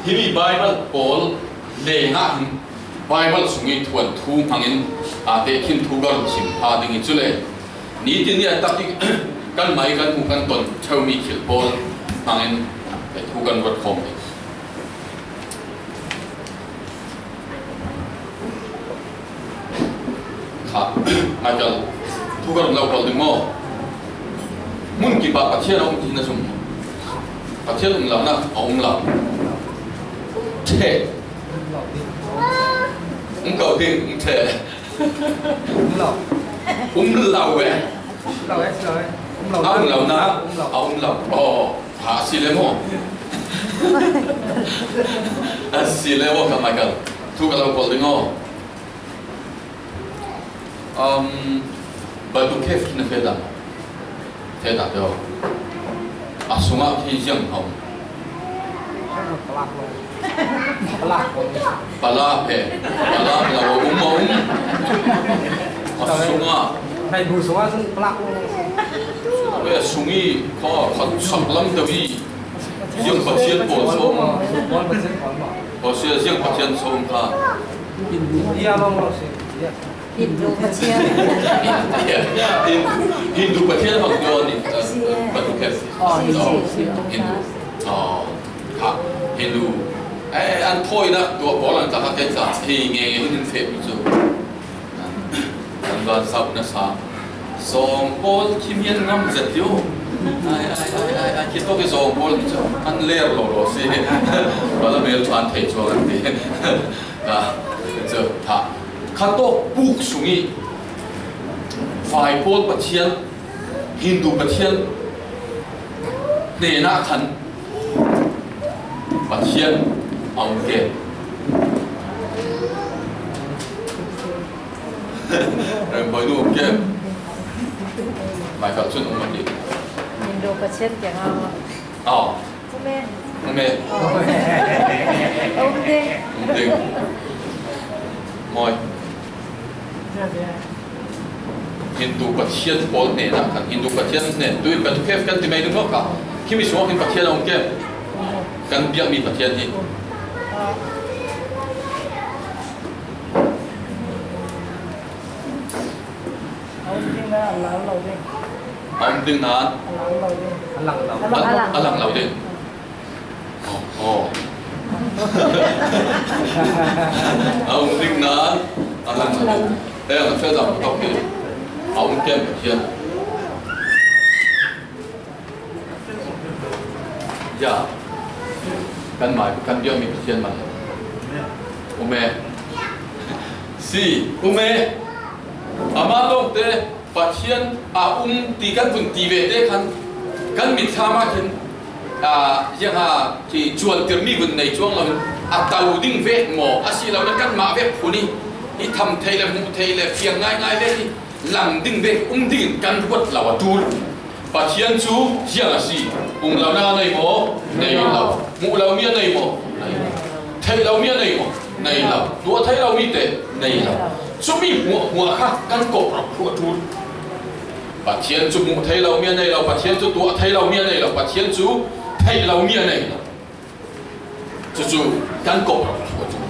Himi Bible pawl lengah hin Bible sung i thuanthu hmangin a tehkhin thu ka run sim pha ding hi. Chule nitin ni a tak i kan mai kan hmu kan ton theu mi thil pawl hmangin thu kan ruat khawm ding. Kha, Michael, thu ka run lo kol ding maw? Hmun kipa Pathian a um ti na zum. Pathian um lo na, a um lo. Ṭhe. Um ko ding, um ṭhe. Um lo. Um lo e. Um lo e, um lo e. Um lo. A um lo na, um lo. A um lo. Aw, a si le maw? A si le maw, ka Michael. Thu ka lo kol ding aw. Um, Batu Cave na fe dan. Fe dan te aw. A sungah khi ziang hau. Pala phe. Pala phe lo um a um. A sungah. Nai bu sungah sun pala. Ve sungi kha khat sak lam te vi. Ziang Pathian pawl sawm. Aw, sia, ziang Pathian sawm kha. Hindu Pathian. Hindu Pathian bang tawh ni, eh, Batu Cave. Hindu. Aw, kha. Hindu. Eh, an thawinak tua pawl an tla kha kei tla. Hi nge nge hun in feh pi cu. Kan van sauh na sa. Zawngkawl khi mian ngam zet lio. Ai, ai, ai, ai, ai, khi tawk i zawngkawl mi cu an ler lo lo si. Bala mel ṭhan thei chuang an ti. Ka, cu, ha. Kha tawk puk sung i vaipawl Pathian, Hindu Pathian hnenah khan Pathian a um ke. Rembawi nu um ke. Mai kal chun um a ti. Hindu Pathian ke nga. Aw. Um e. Um e. Um ding. Um ding. Mawi. Hindu Pathian pawl hnenah khan Hindu Pathian hnen tu in Batu Cave kan ti mai ding maw kha. Khi mi sungah khin Pathian a um ke. Kan biakmi Pathian hi. A um ding nain a lang lo ding. A um ding nain a lang lo ding. A lang lo. A lang lo ding. Aw. A um ding nan a lang. Te a fe dam tawk hi. A um kem Pathian. Ya. Kan mai kan biak mi Pathian man. Um e. Si, um e. Ama lawngte Pathian a um ti kan vun ti ve te khan kan mitthlam ah khin, a, ziang a, ci chuantir mi vun nei chuang lo in a tau ding vek maw, a si lo na kan mah vek phun i, i tham thei le hmuh thei le fiang ngai ngai vek i lang ding vek um dingin kan ruat lo a tul. Pathian cu ziang a si, um lo na nei maw? Nei lo. Hmuh lo mi a nei maw? Nei lo. Theih lo mi a nei maw? Nei lo. Tuah thei lo mi te nei lo. Cumi hmuahhmuah kha kan kawh rawk thluah ṭul. Pathian cu hmuh thei lo mi a nei lo, Pathian cu tuah thei lo mi a nei lo, Pathian cu theih lo mi a nei lo. Cucu kan kawh rawk thluah ṭul.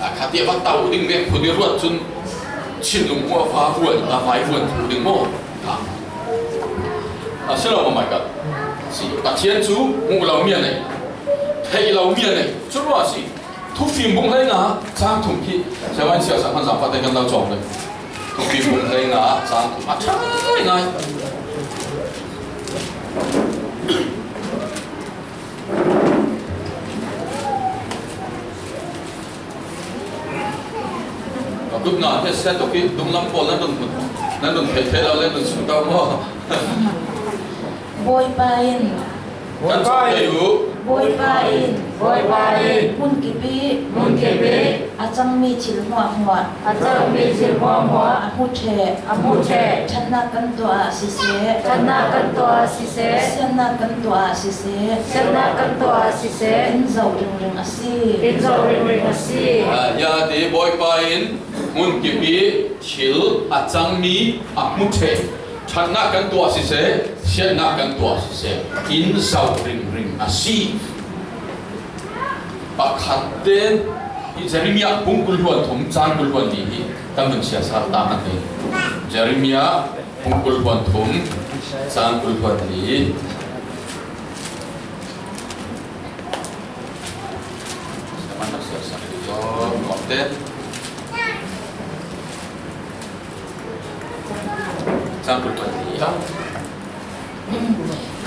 A kha tiah va tau ding vek phun i ruat cun thinlung hmuah va vuan, a vai vuan thluh ding maw? A si lo, mamaika si. Pathian cu hmuh lo mi a nei, theih lo mi a nei. Cu ruah a si. Thufim bung hleinga cang thum khi Seven Siasa hman zang pate kan lo cawng ding. Thufim bung hleinga cang thum a ṭha ngai. Ka kutna he set ok i dunglam pawl nan run, nan run thei thei lo le run sung tau maw? Bawipa in. Kan chawh thei uh. Bawipa in. Bawipa in. Hmun kip i. Hmun kip i. A cangmi thil hmuahhmuah. A cangmi thil hmuahhmuah. A hmu ṭheh. A hmu ṭheh. Ṭhatnak kan tuah ah siseh. Ṭhatnak kan tuah ah siseh. Siatnak kan tuah ah siseh. Siatnak kan tuah ah siseh. In zoh ringring a si. In zoh ringring a si. Ah, ya ti Bawipa in hmun kip i thil a cangmi a hmu ṭheh. Ṭhatnak kan tuah siseh, siatnak kan tuah siseh, in zoh ringring a si. Pakhat ten i Jeremiah bung kul hluan thum, cang kul hluan li hi kan vun siasal ta hmanh hi. Jeremiah bung kul hluan thum, cang kul hluan li. Kan vun siasal hi zaw, kan vun siasal hi zaw. Cang kul pahnih ah.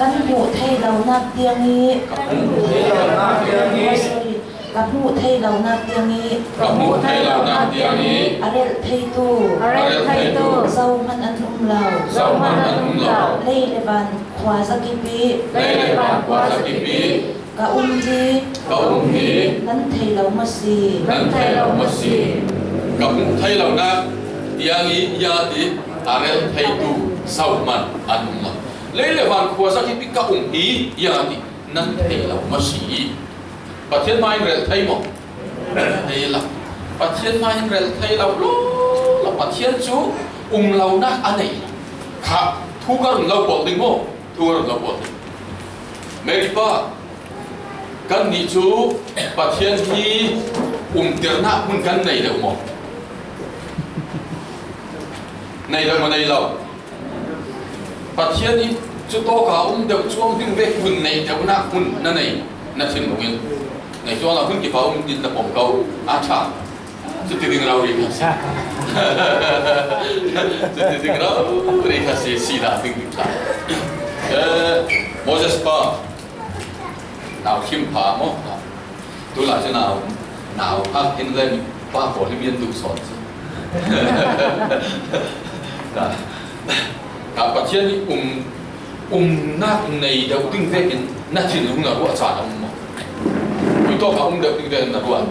Kan hmuh theih lonak tiang i. Kan hmuh theih lonak tiang i. Oh, sorry. Ka hmuh theih lonak tiang i. Ka hmuh theih lonak tiang i. A relh theitu. A relh theitu. Zohman an um lo. Zohman an um lo. Lei le van khuazakip i. Lei le van khuazakip i. Ka um hi. Ka um hi. Nan thei lo maw si? Nan thei lo maw si? Ka hmuh theih lonak tiang i ya ti a rel theitu zohman an um lo. Lei le van khuazakip i ka um hi ya ti nan thei lo maw si? Pathian hmai in rel thei maw? Thei lo. Pathian hmai in rel thei lo, lo, lo. Pathian cu um lonak a nei lo. Kha, thu ka run lo pawl ding maw? Thu ka run lo pawl ding. Mary pa, kannih cu Pathian hi umtirnak hmun kan nei deuh maw? Nei deuh maw, nei lo? Pathian hi cu tawka um deuh cuang ding vek hmun nei deuhnak hmun na nei, na thinlung in. Nei cuang lo hmun kipha um din na pom ko. A ṭha. Cuti ding rori kha si. Cuti ding rori kha si, si dah ding ding kha. Eh, Moses pa, nau thim pha maw? Tu lai cu nau, nau hak in le pa pawl hi mian duh sawn si. Ka, ka Pathian hi um, umnak nei deuh ding vekin na thinlung na ruah caan a um maw? Khui tawk a um deuh ding vekin na ruah.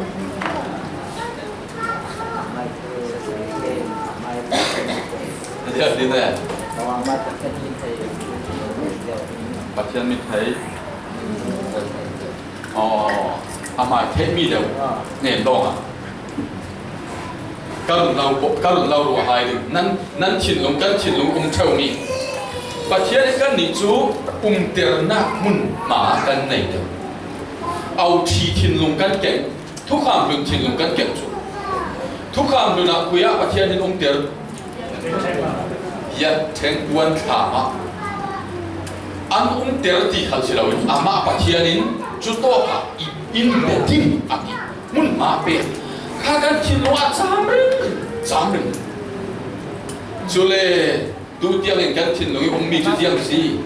Pathian mit thei. Aw, a hmai theihmi deuh nen dawng a. Ka run lo, ka run lo ruah hai ding. Nan, nan thinlung, kan thinlung um ṭheu mi. Pathian in kannih cu umternak hmun hma kan nei deuh. Au ṭhi thinlung kan keng, thukham hlun thinlung kan keng cu. Thukham hlun ah khui ah Pathian in umter? Biaṭheng puan thlam ah. an umter ti khal si loin, amah Pathian in cutawkah i in bia ding a ti. Hmun mah pek kha kan thinlung ah cam ringring, cam ringring. Cule tu tiangin kan thinlung i ummi cu tiang si.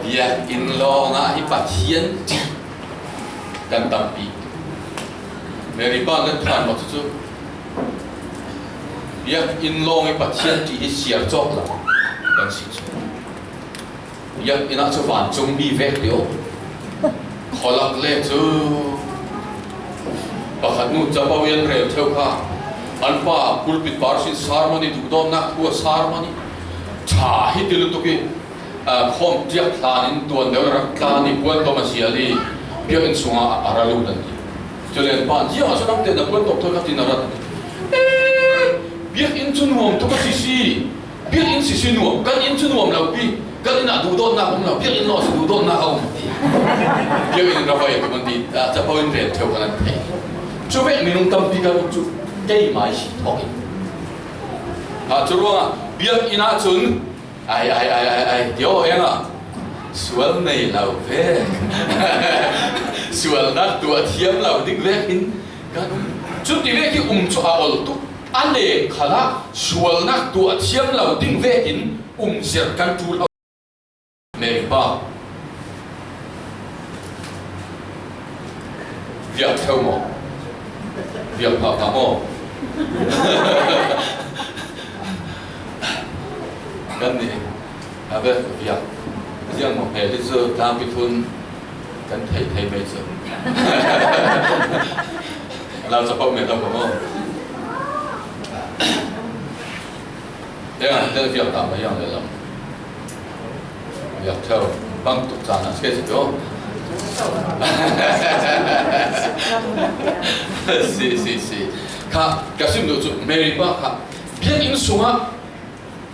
Biakinn lawngah hi Pathian ti kan tampi. Mary pa kan than maw cucu? Biakinn lawng i Pathian ti hi siar cawk lo kan si cu. Biakinn ah cu vancungmi vek ti aw. Khualak le cu pakhat nu capo i an rel ṭheu kha, an pa pulpit par sin sermon i duhdawtnak thu a sermon i ṭha hi ti lutuk i, aa, khawm ṭiak hlan in tuan deuh rak tlan i puan tawm a sial i biakinn sungah a ra lut an ti. Cule an pa ziangah cun an tehna puan tawm thawk kha tin a rat an ti. Ee, biakinn cu nuam tuk a si si. Biakinn sisi nuam, kan inn cu nuam lo pi, kan inn ah duhdawtnak um lo, biakinn lawng si duhdawtnak a um ti. Biakinn in ravai a tum an ti, ah, capo in rel ṭheu kan an thei. Cu vek minung tampi kan um cu keimah i si thawk in. Ah, cu ruangah biakinn ah cun ai, ai, ai, ai, ai, ti aw eng ah sual nei lo vek. Sualnak tuah thiam lo ding vek in kan um. Cuti vek i um cu a ol tuk. A leng khalah sualnak tuah thiam lo ding vekin um zir kan ṭul. Mary pa. Viak ṭheu maw? Viak phah phah maw? Kan nih. A ve viak. Ziang maw hmel hi cu tlangpi thun kan thei thei mai cu. Lau capo mai lo ka maw? Eng ah, tel viak ta mai yang le lam. Viak ṭheu bang tuk caan ah si si tu. Si, si, si. Kha, ka sim duh cu Mary pa kha biakinn sungah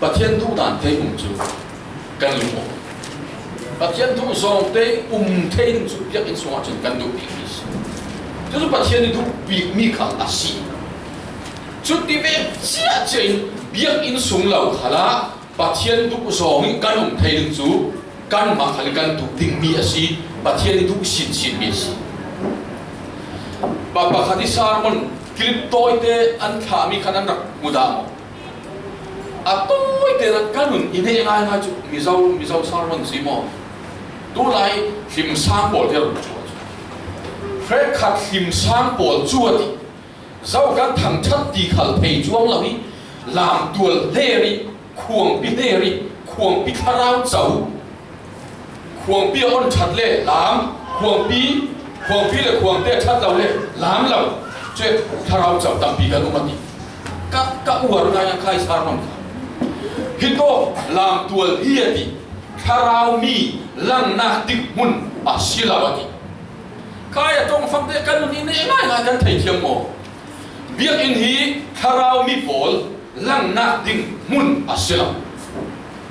Pathian duhdan te um cu kan lung aw. Pathian duh zawng te um thei ding cu biakinn sungah cun kan duh bikmi si. Cucu Pathian i duh bikmi kha a si. Cuti ve ciahciah in biakinn sung lo khalah Pathian duh zawng in kan um thei ding cu kanmah khal in kan duh dingmi a si. Pathian i duh sinsinmi a si. Pa pakhat i sermon clip tawite an thlahmi khan an rak hmu dah maw? A tawite nak kan nun i neh ngaingai cu Mizo, Mizo sermon si maw? Tulai hlimsang pawl te run cu hrekkhat hlimsang pawl cu a ti. Zo kan thangṭhat ti khal thei cuang lo i lamtual hler i khuangpi hler i khuangpi thlarau co khuangpi a on ṭhat le lam, khuangpi, khuangpi le khuangte a ṭhat lo le lam lo, cun thlarau co tampi kan um a ti. Ka, ka uar ngai a khai sar hmang kha. Hi tawk lamtual hi a ti, thlarau mi langnak dik hmun a si lo a ti. Khai a ṭawngfangte kan nun i neh ngaingai kan theithiam maw? Biakinn hi thlarau mi pawl langnak ding hmun a si lo.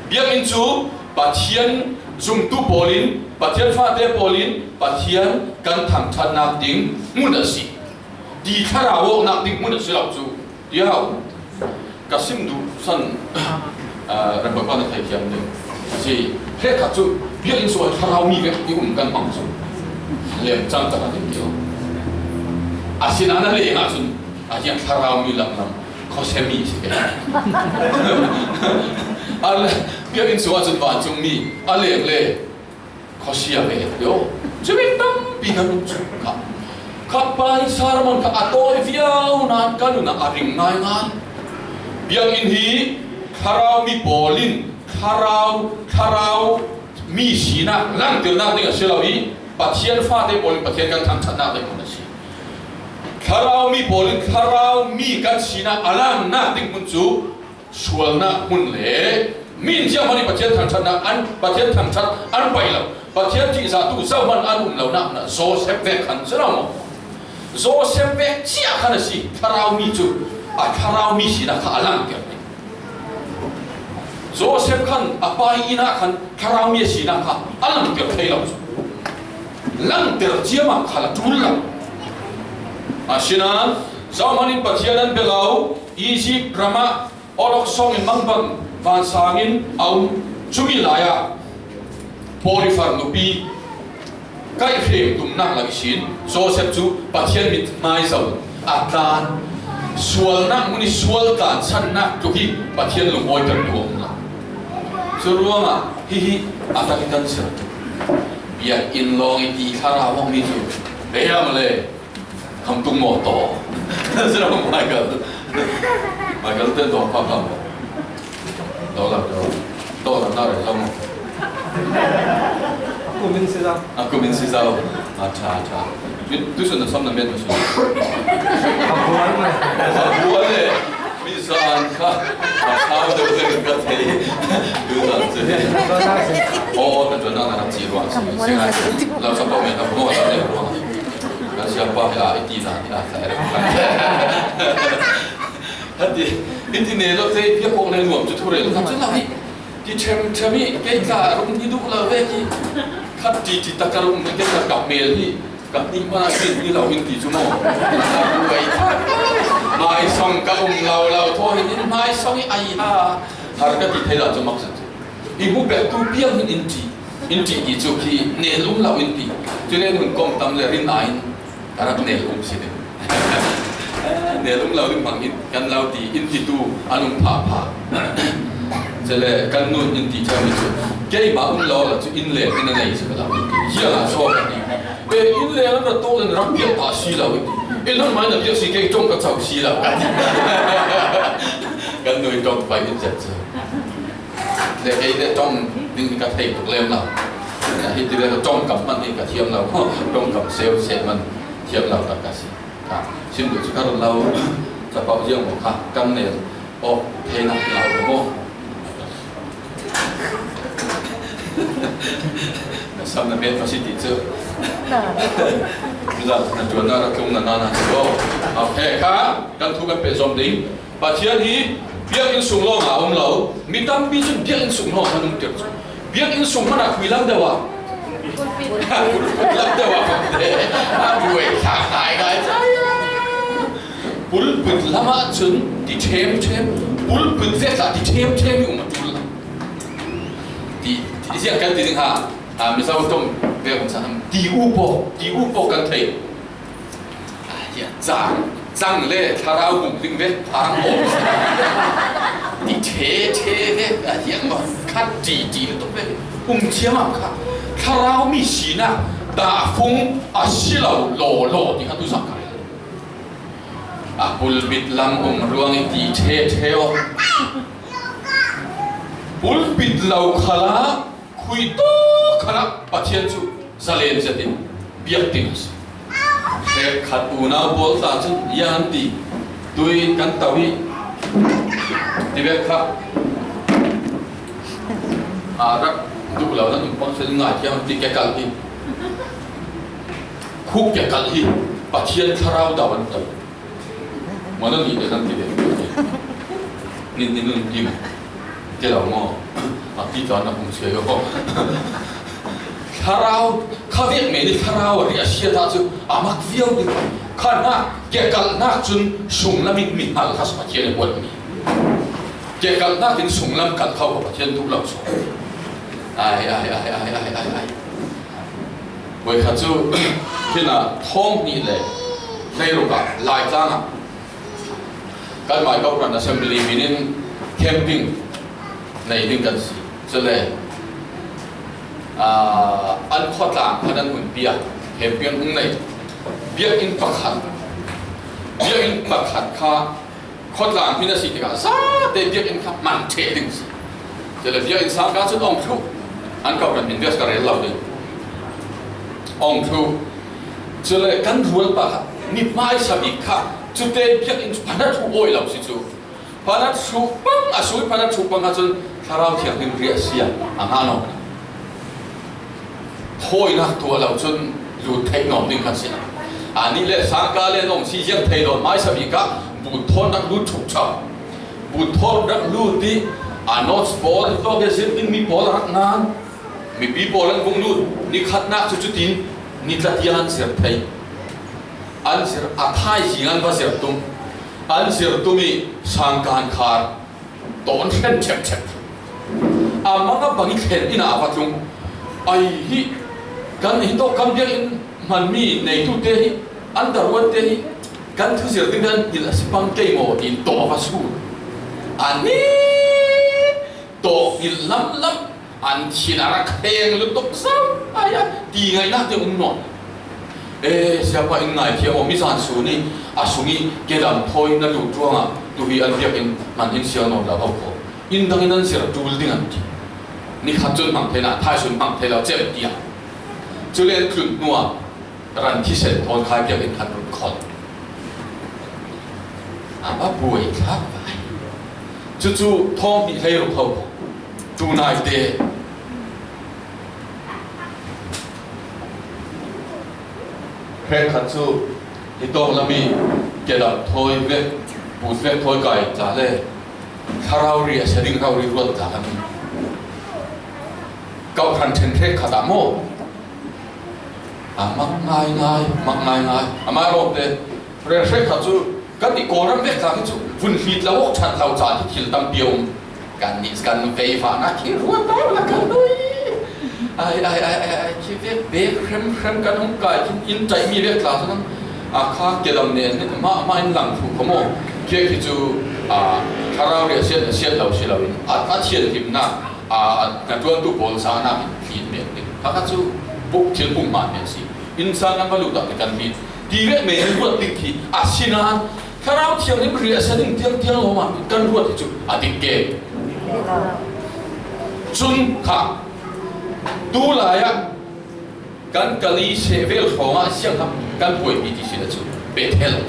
Biakinn cu Pathian zumtu pawl in, Pathian fate pawl in, Pathian kan thangṭhatnak ding hmun a si. Ti thlarau awknak ding hmun a si lo cu, tiah ka sim duh san, ah, rampa pa na theithiam ding a si. Hrekkhat cu biakinn sungah thlarau mi vek i um kan hmang cu lem cang tak a ding ti lo. Asinain a leng ahcun a hiang thlarau mi lamlam khuasia mi si ke. A le-, biakinn sungah cun vancung mi a leng le khuasia ve ti lo. Cumi tampi kan um cu kha. Kha pa hi sermon kha a tawi viau nain kan nun ah a ring ngaingai. Biakinn hi thlarau mi pawl in thlarau, thlarau mi sinak langternak ding a si lo i Pathian fate pawl in Pathian kan thangṭhatnak ding hmun a si. Thlarau mi pawl in thlarau mi kan sinak a langnak ding hmun cu sualnak hmun le min zianghman i Pathian thangṭhatnak an, Pathian thangṭhat an paih lo, Pathian ṭihzahtu zohman an um lonak hmun ah Joseph vek khan si lo maw? Joseph vek cia khan a si, thlarau mi cu a thlarau mi sinak kha a langter ding. Joseph khan a pa inn ah khan thlarau mi a sinak kha a langter thei lo cu. Langter ciammam kha a ṭul lo. Asinain zohman in Pathian an bia lo, Izipt ram ah awlok sawng in mangbang vansang in a um. Cumi lai ah Potifar nupi kaihhrem tumnak lak ihsin Joseph cu Pathian mit hmaizo a tlan, sualnak hmun i sual tlansannak tluk hi Pathian lungawitertu a um lo. Cu ruangah hihi a tak i kan ser. Biakinn lawng i ti thlarau awk mi cu, bia maw le, kham tung maw taw. Sira Michael. Michael ten taw pa pa maw. Taw lam taw. Taw lam na rei lam maw. Kumin si zau. A kumin si zau. A tha, a tha. Tu sun na sam na men ma sun. A buan le. A buan le. Mi zan kha, a sau deuh deuh ka thei. Tu zan si. Aw, aw, na tuan na na ci ruang si. Si ngai. Lau sa pau men a buan le ruang. Kan siapa hi a, i ti zan hi a, sa rek. Hati, i ti ne lo te, pia kong le nuam cu thu rel. Kan cu lau hi. Ti ṭhem ṭhem i, kei tla rum hi duh lo ve ki. Khat ti ti tak ka rum hi, kei tla kap mel hi. Ka hnih hmanh ah khin hi lo in ti cu maw? Ka buai. Hmaisawng ka um lo lo thaw hin in hmaisawng i ai ha. Har ka ti thei lo cu mak cu. I hmu pektu piang hin in ṭih, in ṭih ti cu khi nel um lo in ti. Cu len hun kawm tam le rin ai in ka rak nel um si ding. Nel um lo ding hmang in kan lo ti, in titu an um phah phah. Cule kan nun in ti ṭhami cu, keimah um lo la cu inn leng in a nei si ka lo in ti. Ziang ah so ka ti. E, inn leng an rak tuk in rak piak pah si lo in ti. E, nanmah in a piak si, kei ṭong ka co si lo ka ti. Kan nu ṭong pai in zet cu. Le kei le ṭong ding hi ka thei tuk lem lo. Hi ti le ṭong kam man hi ka thiam lo. Ṭong kam seu seh man thiam lo tak ka si. Ka sim duh cu ka run lo. Capo ziang maw kha kan nel. Aw, thei nak lo maw? Na sam na met ma si ti cu. Zan na tuan na ra tlung na na na si lo. Okay, kha kan thu kan peh zom ding. Pathian hi biakinn sung lawng ah a um lo. Mi tampi cun biakinn sung lawng an umter cu. Biakinn sung hmanh ah khui lam deuh ah. Lam deuh ah kan te. A buai thlak ngai ngai. Pulpit lam ah cun ti ṭhem ṭhem. Pulpit vek ah ti ṭhem ṭhem i um a ṭul. Ti, ti ziang kan ti ding ha. A, Mizo ṭong vek um sa ti u pawh, ti u pawh kan thei. Cang, cang le thlarau bung ding ve, phang awk. Ti ṭhe ṭhe ve, a hiang maw, khat ṭi ṭi lutuk ve. Um thiam ah kha, thlarau mi sinak, dah fung a si lo, law law ti kha tu zak kha. A pulpit lam um ruang i ti ṭhe ṭhe awk. Pulpit lo khalah, khui tawk khalah Pathian cu zalen zetin biak ding a si. Hrekkhat unau pawl tla cun yan ti tui kan to i ti vek kha. A rak duh lo nan um pang sel ngai thiam ti ke kal hi. Khuk ke kal hi. Pathian thlarau dau an to. Mah na nih le nan ti ve. Nin, nin, nun tim. Ti lo maw? A ti tla na hung sia yo. Thlarau, kha vek men i thlarau a ri a sia ta cu a mak viau ding. Kha nak, ke kalhnak cun sung lam in mi hal kha sa Pathian a buat mi. Ke kalhnak in sung lam kal kho Pathian duh lo cu. Ai, ai, ai. Voikhat cu, khin ah thawng hnih le hleiruk ah Laitlang ah kanmah Kohhran Assembly min in camping nei ding kan si. Cule, aa, an khuatlang khan an hun pia, camping an hung nei. Biakinn pakhat, biakinn pakhat kha, khuatlang hmin a si tikah zate biakinn kha hman ṭheh ding si. Cule biakinn sangka cun awng thluh, an Kohhran hmin vias ka rel lo ding. Awng thluh. Cule kan rualpa kha mi hmaisa bik kha cute biakinn cu phanat hruh awi lo si cu. Phanat hruh pang a sui, phanat hruh pang kha cun Thlarau Thianghlim riahsia a ngah lo. Thawinak tuah lo cun lut theih nawn ding kan si lo. Anih le sangka le nawng si ziang thei lo, hmaisa bik ah bunthawn rak lut ṭhuk ṭhau. Bunthawn rak lut i a notes pawl, tawk i zir ding mi pawl a rak ngan. Mipi pawl an vung lut, ni khatnak cu cutin ni tla tiang an zir thei. An zir, a thaizing an va zir tum. An zir tum i sangka an khar. Tawn hren ṭhepṭhep. A mang a bang i thlen inn ah a va tlung. Ai hi, kan hi tawh kan biakinn hman mi neitute hi, an daruatte hi, kan thu zir ding kan hil a si pang kei maw tiin tawh a va sur. An ni tawh hil lam lam, an thin a rak heng lutuk zau ai a, ti ngaihna te um nawn. E, siapa in ngaithiam aw, mi zan sun i a sung i kedam thawi na lut ruangah tu hi an biakinn hman hin sial nawn lo ho khaw. Inn dangin an zir tul ding an ti. Ni khat chun hmang thei lo, thai sun hmang thei lo chem tiang. Chule an tlunh hnuah ran thisen thawn khai biakinn khat run khawl. A va buai thlak vai. Chu chu thawng hnih hlei ruk ho. Tunaite. Hrek khat chu hi tawng lam i kedam thawi vek, put vek thawi kai tla le. Thlarau ri a sia ding rau ri ruat tla lam i. Kau hran ṭhen hrek khat ah maw? A mak ngai ngai, mak ngai ngai. Amah rawngte, hrek hrek khat chu kan i Kawlram vek tla khi chu vun hlit lo awk ṭhat lo caah khi thil tampi a um. Kan nih kan vei fahna khi ruat lo la kan nui. Ai, ai, ai, ai, ai, khi vek bek hrem hrem kan hung kai khin in ṭaih mi vek tla chu nang a kha kedam nen mah mah in lang thu kha maw. Khi khi chu, a, thlarau ri a siat, a siat lo si lo in a, a thianhlimna, a, a, hnaṭuantu pawl zahna in hlit mek ding. Kha kha chu puk thil puk hman nen si. Innsang an va lut ah te kan hlit. Ti vek men in ruat ding khi a si nan Thlarau Thianghlim ri a sia ding tiang tiang lo mah kan ruat hi chu a dik ke. Chun kha tu lai ah kan kali seh vel hrawngah siangtham kan buaipih ti si le chu Bethel.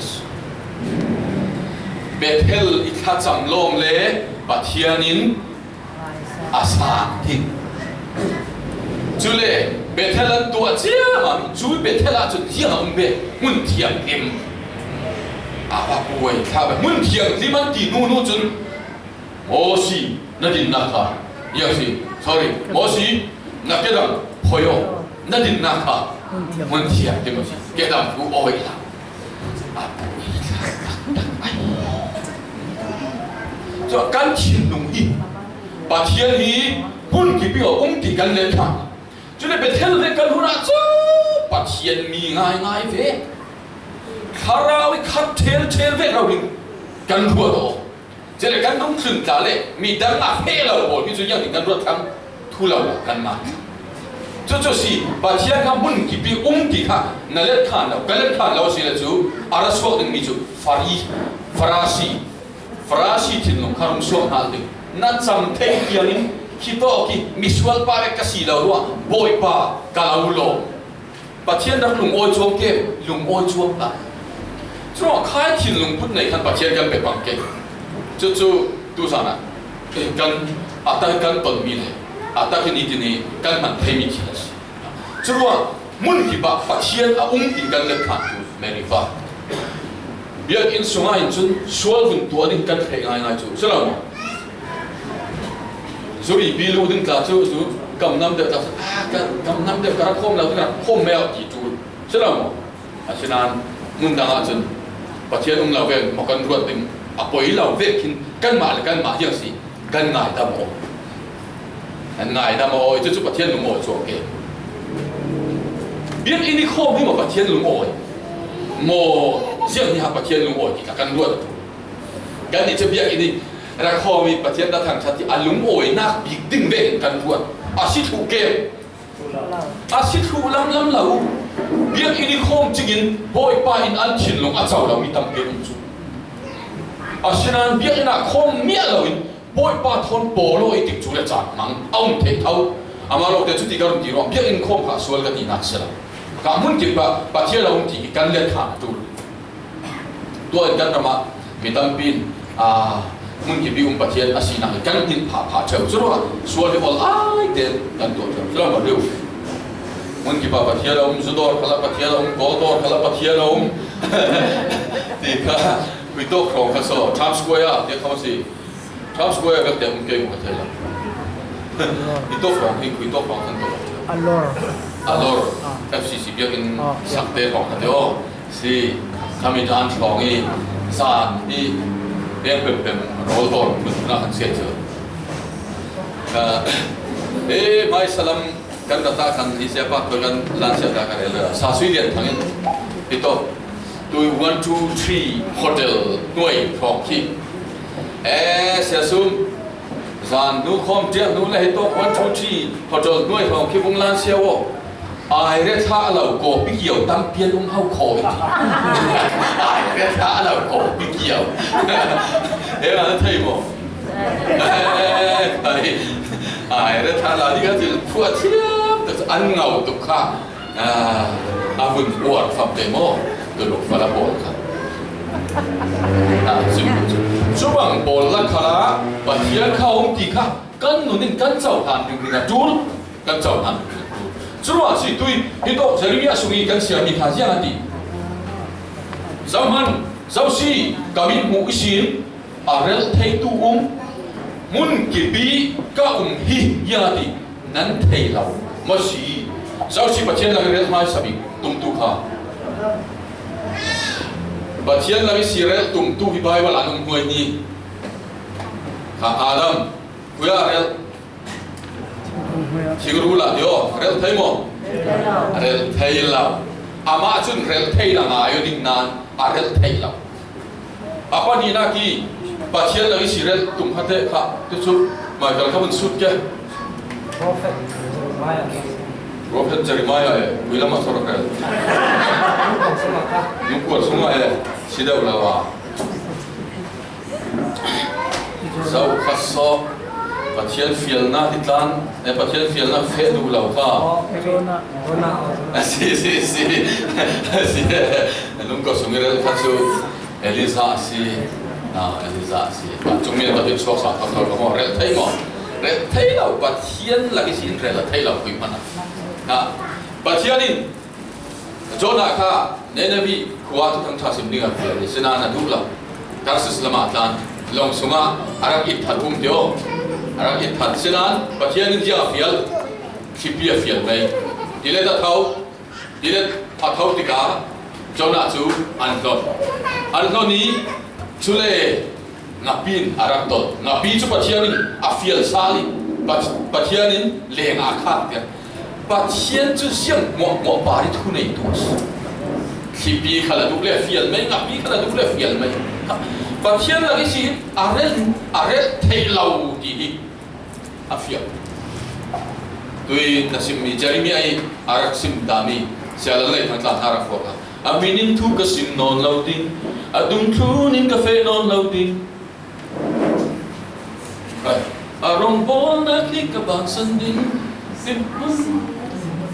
Bethel i thlacam lawm le Pathian in a sang ding. Chule Bethel an tuah ciam a, chu Bethel ah cun ziang a um ve, hmun thianghlim. A va buai thla ve. Hmun thianghlim an ti hnu hnu cun Mosi, na dinnak kha, ziang si, sorry, Mosi, na kedam phoih aw, na dinnak kha hmun thianghlim a si, kedam thu awi la. A buai thla taktak ai. Cun kan thinlung hi Pathian hi hmun kip i a um ti kan let kha. Cule Bethel ve kan hun ah cu Pathian mi ngaingai ve, thlarau i khat ṭhelṭhel ve rau in kan ruat aw. Cule kan rung tlun tla le midang a feh lo pawl hi cu ziangtin kan ruat thlang? Thu lo lo kan man. Cucu si, Pathian kha hmun kip i um ti kha na let khan lo, ka let khan lo si le cu a ra suak dingmi cu Fari-, Farasi, Farasi thinlung kha rung suak hna ding. Na cam thei tiangin khi tawk i misual pa vek ka si lo ruah, Bawipa ka lo lawm. Pathian rak lungawi cuang ke, lungawi cuang ta. Curuangah khai thinlung put nei khan Pathian kan pe pang ke. Cucu tuzan ah, eh, kan, a tak kan tonmi le a tak i nitin i kan hman theimi thil a si. Curuangah hmun kip ah Pathian a um ti kan let khan tu Meriva. Biakinn sungah in cun sual vun tuah ding kan theih ngaingai cu si lo maw? Zuri pi lu ding tla cu, cu kam nam deuh tla cu, ah, ka, kam nam deuh ka rak khawm lo ding, rak khawm mel ti ṭul si lo maw? Asinain hmun dang ah cun Pathian um lo ve maw kan ruat ding, a poi lo ve khin kanmah le kanmah ziang si. Kan ngaidam aw. Kan ngaidam aw, cucu Pathian lungawi cuang ke. Biakinn i khawm hi maw Pathian lungawi? Maw ziang hi ha Pathian lungawi ti kha kan ruat. Kan nih cu biakinn i rak khawm i Pathian dah thangṭhat i a lungawinak bik ding ve in kan ruat. A si thluh ke. A si thluh lamlam lo. Biakinn i khawm cingin Bawipa in an thinlung a co lo mi tampi an um cu. Asinain biakinn ah khawm miah loin Bawipa thawn pawl aw i tik cu le caan hmang a um thei tho. Amah lawngte cu ti ka run ti ruang, biakinn khawm kha sual ka tinak si lo. Kha hmun kip ah Pathian a um ti hi kan let kha a ṭul. Tuah in kan ram ah mi tampi in, aa, hmun kip i um Pathian a sinak hi kan hngilh phah phah ṭheu. Curuangah sual hi awl ai tein kan tuah ṭheu. Curuangah riu. Hmun kip ah Pathian a um, zu dawr khal ah Pathian a um, kawl dawr khal ah Pathian a um. Ti kha, khui tawk hrawng kha saw, Times Square ah, ti kha si. Times Square vek te um kei mu ka thei lo. I tawk hrawng hi, khui tawk hrawng kan tawk. A lor. A lor. Ah. F C C biakinn ah, sakte hrawng ka te aw. Si, khami dan hrawng i, zan i, peng pem pem, rawl tawn, mun na kan siat cu. Ka, eh, mai salam, Kan ka ta kan hi sia pa, koi kan lan sia ta kan el. Sa sui lian thangin. Ito. Tui one two three hotel nuai thong ki. Eh, sia sum. Zan nu khom tiang nu le hito one two three hotel nuai thong ki bung lan sia wo. Ai re tha lo ko pi kiau tam pian um hau ko. Ai re tha lo ko pi kiau. Eh, ma thei mo. Ai, ai, re tha la ni ka til phua thiam, ta an ngau tu kha. Ah, a vun buat fam te mo, tu lo fa la bol kha. Ah, sim, sim. Chu bang bol la kha la, Pathian kha hong ti kha, kan nun in kan chau han ding ding a tul, kan chau han ding ding a tul. Chu ruang si tui, hi to, Jeremiah sungi kan sia mi kha ziang a ti. Zau man, zau si, ka min mu i sin, a rel thei tu um, mun kipi ka um hi, ya ti, nan thei lo, ma si. Zau si Pathian lang rel mai sabi, tum tu kha. Pathian lang si rel tum tu hi Bible an um huai ni. Kha Adam, kuya rel. Thingru la dio, rel thei mo? Rel thei lo. Ama chun rel thei la ngai ding nan, a rel thei lo. A pa ni na ki, Pathian la i si rel tum hate kha, tu chu, mai kal ka mun sut ke. Prophet Jeremiah. Prophet Jeremiah e, kuila ma sor rel. Nung kuat sunga e, si deu la wa. Zau kha so, Pathian fialna hi tlan, eh, Pathian fialna fe du lo kha. Oh, Jonah. Jonah. A si, si, si. A si, eh, lung ko sung rel kha chu, Elijah a si. Ah, Elijah a si. Chung mi Pathian suak sa kha so mo, rel thei mo. Rel thei lo, Pathian la i si in rel thei lo, kui mana. Ah, Pathian in Jonah kha Nineveh khua thuthang ṭha sim ding a fial hi, sina na duh lo. Tarsis lama tlan, long sunga a rak it that um tio. A rak it that sina Pathian in ziang a fial, thlipi a fial mai. Tilet a tho, tilet a tho tikah Jonah chu an hlon. An hlon i, chule, Ngapi in a rak tol. Ngapi cu Pathian in a fial sal i, Pat-, Pathian in leng a khak tiah. Pathian cu siangmawhmawh pa i thu neitu a si. Thlipi kha la duh le fial mai, ngapi kha la duh le fial mai. Pathian lak i si in a rel, a rel theih lo ti hi. A fial. Tui na simmi Jeremiah i a rak sim tami Sia Lal Lei Thang tla hna rak fuak a. A min in thu ka sim nawn lo ding, a dungthlun in ka feh nawn lo ding. A rongbawlnak hi ka bansan ding, timhman,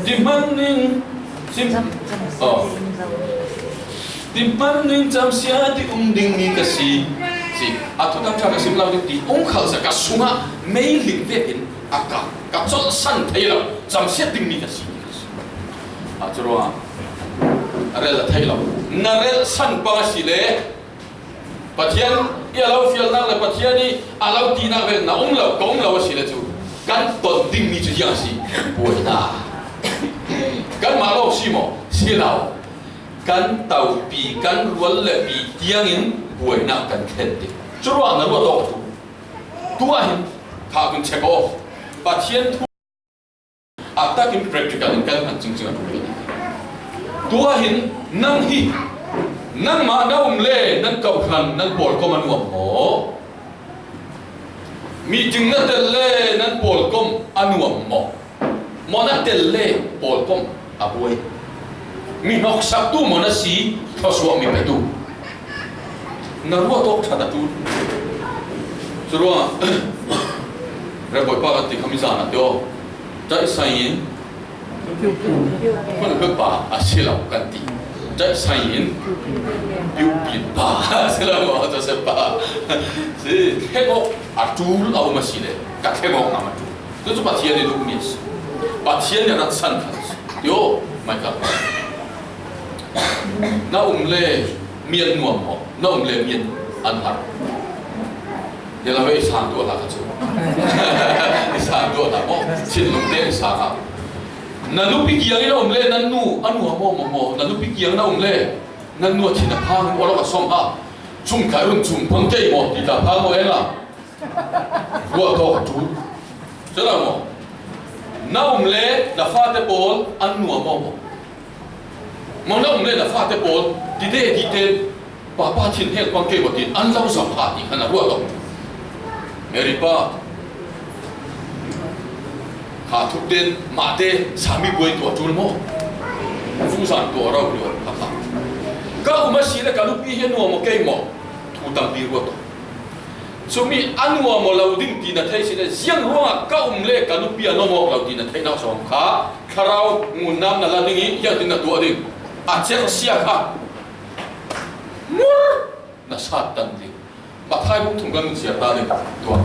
timhman in, tim-, oh. Timhman in camsia ti um dingmi ka si. Si. A thuthang ṭha ka sim lo ding ti um khalsa ka sungah meiling vekin a ka, ka colhsan thei lo, camsiat dingmi ka si. A curuangah a rel a theih lo. Na relsan pang a si le Pathian i a lo fialnak le Pathian i a lo tinak vek na um lo, ka um lo a si le cu kan ton dingmi cu ziang a si? Buainak. Kanmah lawng si maw? Si lo. Kan topi, kan rual le pi tiangin buainak kan thlen ding. Curuang na ruat awk a tu. Tuah hin kha kun check aw. Pathian thu a takin practical in kan hman cingcing a ṭul. Tuah hin nang hi, nangmah na um le nan kawhhran nan pawlkom a nuam maw? Meeting na tel le nan pawlkom a nuam maw? Maw na tel le pawlkom a buai? Mi hnoksaktu maw na si thluasuah mi petu? Na ruat awk ṭhat a ṭul. Curuangah, Rebawih pa kan ti kha mi zan a ti aw. Ṭaihsai in, hmun hlupa a si lo kan ti. Ṭaihsai in, piupin pa a si lo maw, Joseph pa. Si, thleng awk a ṭul a um a si le, ka thleng awk ngam a ṭul. Cucu Pathian i duhmi a si. Pathian i ratsan kha a si. Tio, Michael. Na um le mi an nuam maw? Na um le mi an, an har. Hi la ve i sang tuah hlah kha cu. I sang tuah hlah maw? Thinlung te i sang a. Na nupi kiang i na um le nan nu a nuam maw, maw, maw? Na nupi kiang na um le nan nu a thin a phang, awlok a sawm ha. Chung kai run chung phang kei maw? Ti ta phang maw, eng a? Ruah tawk a ṭul. Culo maw? Na um le na fate pawl an nuam aw maw? Maw na um le na fate pawl ti de di te, papa thin hel pang kei maw tiin an lo zam kha ti khan a ruat aw. Mary pa, kha thuk den mahte sami buai tuah tul maw? Fu zan tuah rau ni aw kha kha. Ka um a si le ka nupi hi a nuam aw kei maw? Thu tampi ruat aw. Chumi a nuam aw lo ding ti na thei si le, ziang ruangah ka um le ka nupi a nuam aw lo ti na theihna sawm kha, thlarau ngun nam na la ding i, ziang ding na tuah ding. A cher sia kha mur na sat tan ding. Mathai bung thum kan min siar ta ding. Tuah.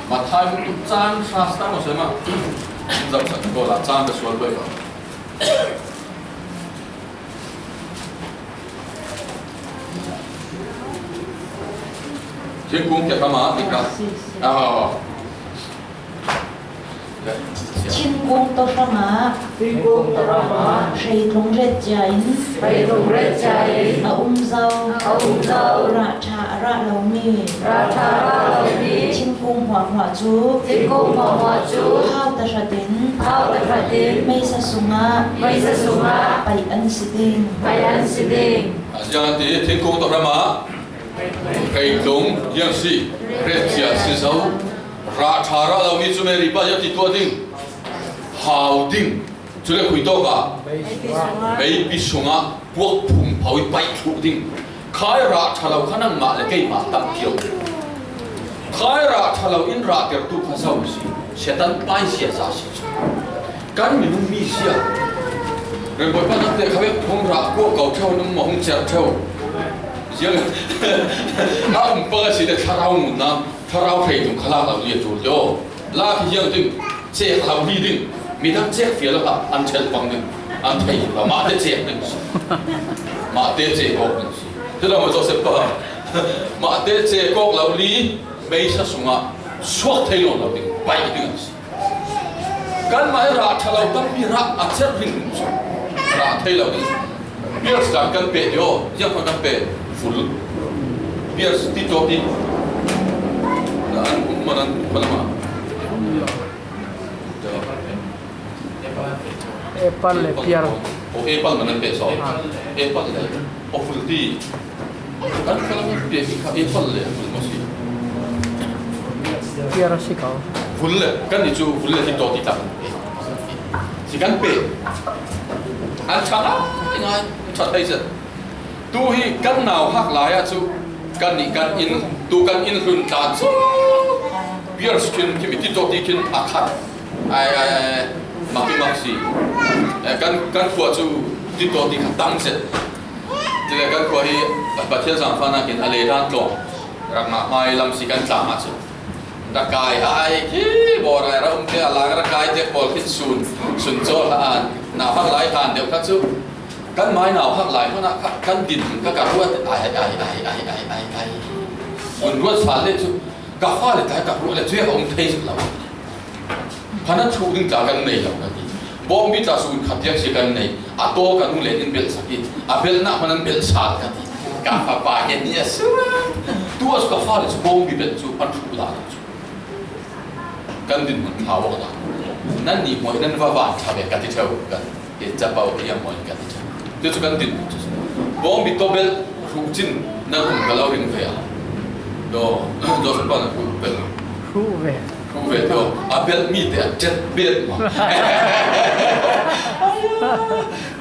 Mathai bung thum chan sa sta maw sema. Zam sak ko la chan ka sual bai ba. Thingkung ke kama ni ka. Ah. Thingkung tawh hramah, Thingkung tawh hramah, hreitlung ret ciain, hreitlung ret ciain, a um zo, a um zo, rah ṭha a rah lomi, rah ṭha a rah lomi, thingkung hmuahhmuah cu, thingkung hmuahhmuah cu, hau tahratin, hau tahratin, meisa sungah, meisa sungah, paih an si ding, paih an si ding. A ziang a ti, thingkung tawh hramah, hreitlung, ziang si, ret cia si zo, rah ṭha rah lomi cu Mary pa ziang ti tuah ding, hau ding, cule khui tawk ah, meipi sungah puak phung pho i paih thluh ding. Khai rah ṭha lo kha nangmah le keimah tam kio. Khai rah ṭha lo in rah tertu kha zo si, Satan paizia za si cu. Kan minung mi zia. Rembawi pa nak te kha vek hong rah kuah ko ṭheu, nung maw hong cer ṭheu. Ziang a um pang a si le thlarau ngunna, thlarau thei tung kha lak lo li a tul te aw. La khi ziang ding, cek lo li ding, midang cek fial a an ṭhelh pang ding, an thei lo, mahte cek ding si. Mahte cek awk ding si. Hi lo maw Joseph pa? Mahte cek awk lo li, meisa sungah suak thei lo lo ding, paih ding an si. Kanmah hi rah ṭha lo tampi rah a cer ringring cu rah thei lo ding. Beers kan kan peh ti aw, ziang kha kan peh? Full. Beers ti tawh ti. Na an um man an khuan ma. Apple le pear. O apple man an peh saw. Ah. Apple le. O full ti. Kan kan peh mi kha apple le full maw si? Pear a si ko. Full le. Kan ni cu full le ti tawh ti tak. Si kan peh. An ṭha ngai ngai, ṭha thei zet. Tu hi kan nauhak lai ah cu kan nih kan inn, tu kan inn hlun tla cu beer khin, khi mi ti tawh ti khin a khat. Ai, ai, ai, mak i mak si. Eh, kan, kan khua cu ti tawh ti khat tam zet. Cule kan khua hi Pathian zaangfahnak in a le dan tlawng rak ngah hmai lam si kan tlang ah cu. Rakai ai khi bawr ai ra um te a lang rakai te pawl khin sun, sun caw hla an nauhak lai hlan deuh kha cu kan mai nauhak lai hmanh ah kha kan din kha ka ruat ai, ai, ai. Vun ruat sal le cu ka fale tlai ka ruat le cu ka um thei zik lo. Phan a thuh ding tla kan nei lo ka ti. Bawmbi tla sun khat tiang si kan nei. A taw ka nu le in belh sak i a belhnak hmanh an belh sal ka ti. Ka fapa he ni a suak. Tu a cu ka fale cu bawmbi belh cu an thuh lai lo cu. Kan dinhmun thlau awk a, nannih hmuai nan va van ṭha ve ka ti ṭheu, kan i capo i a hmuai ka ti ṭheu. Cucu kan dinhmun cu si. Bawmbi tawbelh hruh cin nan um ka lo ring ve a. Daw, daw sapa na hruh belh. Hruh ve. Hruh ve tio. A belh mi te a ṭet bet maw?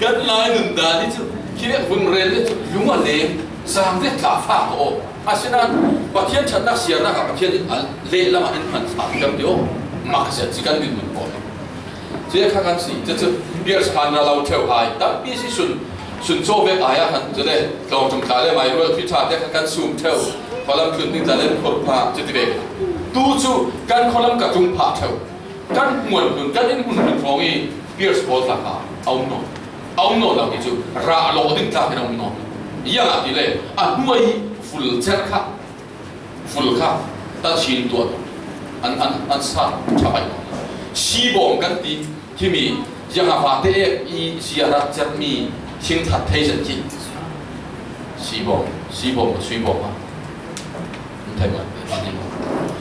Kan lai nun dan i cu khi vek vun rel le cu lung a leng, sang vek tla fa ko. Asinain Pathian ṭhatnak siarnak ah Pathian in a lehlam ah in hman a kan ti aw. Mak zet si kan dinhmun pawl. Cuih kha kan si. Cucu beers khan ra lo ṭheu hai. Tampi si sun, sun caw vek ai ah khan cule tlawng ṭum tla le mai rual pi ṭha te kha kan sum ṭheu. Khualam tlun ding tla le phur phah cuti vek. Tu cu kan khualam ka ṭum phah ṭheu. Kan hmuan hlun, kan in hmun hlun hrawng i beers pawl tla kha a um nawn. A um nawn lo ti cu rah lawh ding tla khin a um nawn. Ziangahtile a hnuai vul cer kha, vul kha ta chin tuan an, an, an sa ṭha bai nawn. Sibawm kan ti, khimi ziangah vate ek i si a rat cermi thingthat thei zet khi. Sibawm, sibawm, sibawm a. Thei maw?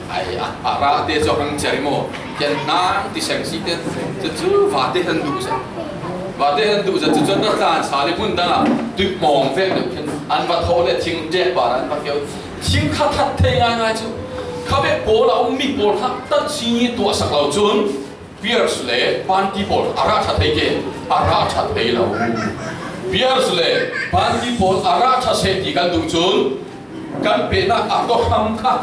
Ai, a, a rate chu a hang cher i maw? Hian hnang ti seng si te, chu chu vate han duh zet. Vate han duh zet chu chuan a tlan sa le hmun dangah tui hmawng vek deuh khian an va tho le thing tek par an va keu. Thing kha that thei ngai ngai chu. Kha vek pawl a awm mi pawl kha tan si tuah sak lo chuan Pierce leh Bunty pawl a rah ṭha thei ke, a rah ṭha thei lo. Pierce leh Bunty pawl a rah ṭha se tih kan duh chuan kan pehna a tawhram kha,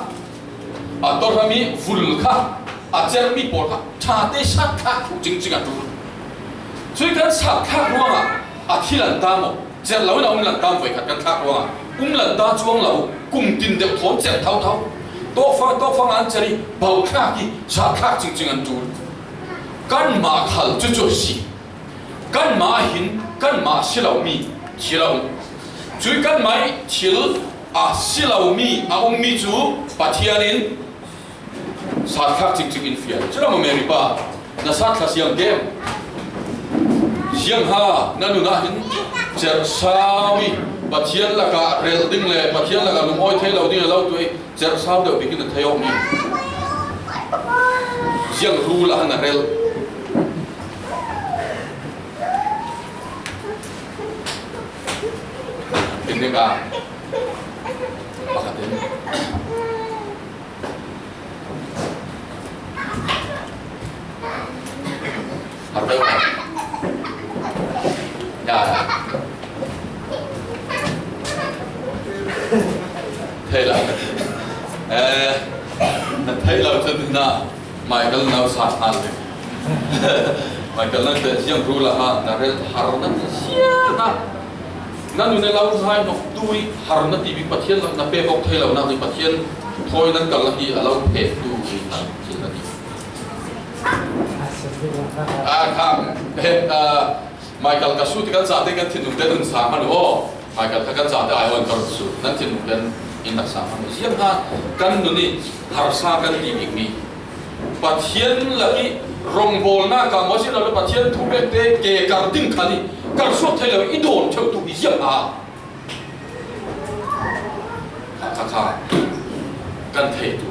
a tawhram i vul kha, a cher mi pawl kha ṭha te sat thlak thluh ching ching a ṭul. Chu kan sat thlak ruangah a thil an ta maw? Cher loin a um lan tam voi khat kan thlak ruangah um lan ta chuang lo, kum tin deuh thawn cher tho tho. Tawkfang, tawkfang an cher i, bau thlak i, sat thlak ching ching an ṭul. Kanmah khal chu chu si. Kanmah hin, kanmah si lo mi thil a um. Chu kanmah i thil a si lo mi, a um mi chu Pathianin sat thlak ching ching in fian. Chu lam a Mary pa, na sat thla siam kem? Siam ha, na nunah hin cher sau i, Pathian lakah rel ding le Pathian lakah lungawi thei lo ding a lo tuai, cher sau deuh bikin a thei awk ni. Siam ru la han a rel. Picnic a, pakhatin. Har deuh. Ya. Thei lo. Eh, na thei lo chu na. Michael nau sa hal le. Michael nau te siam ru la ha, na rel har na ti siam na. Na nu ne lau zai nok tui har na ti bi Pathian la na pe bok thei lo na ti Pathian thoi nan kal la hi a lo phe tu hi na thil na ti. A kha, he, a, Michael ka su ti kan sa te kan thin nung te nun sa man ho. Michael kha kan sa te ai on ka su. Nan thin nung ten in na sa man ho. Siam ha kan nu ni har sa kan ti mi mi. Pathian laki rongbawlna ka maw sin lo le Pathian thu pek te ke kar ding kha ni. Kar suak thei lo i dawn theu tu hi siam ha. Kha, kha, kha. Kan thei tu.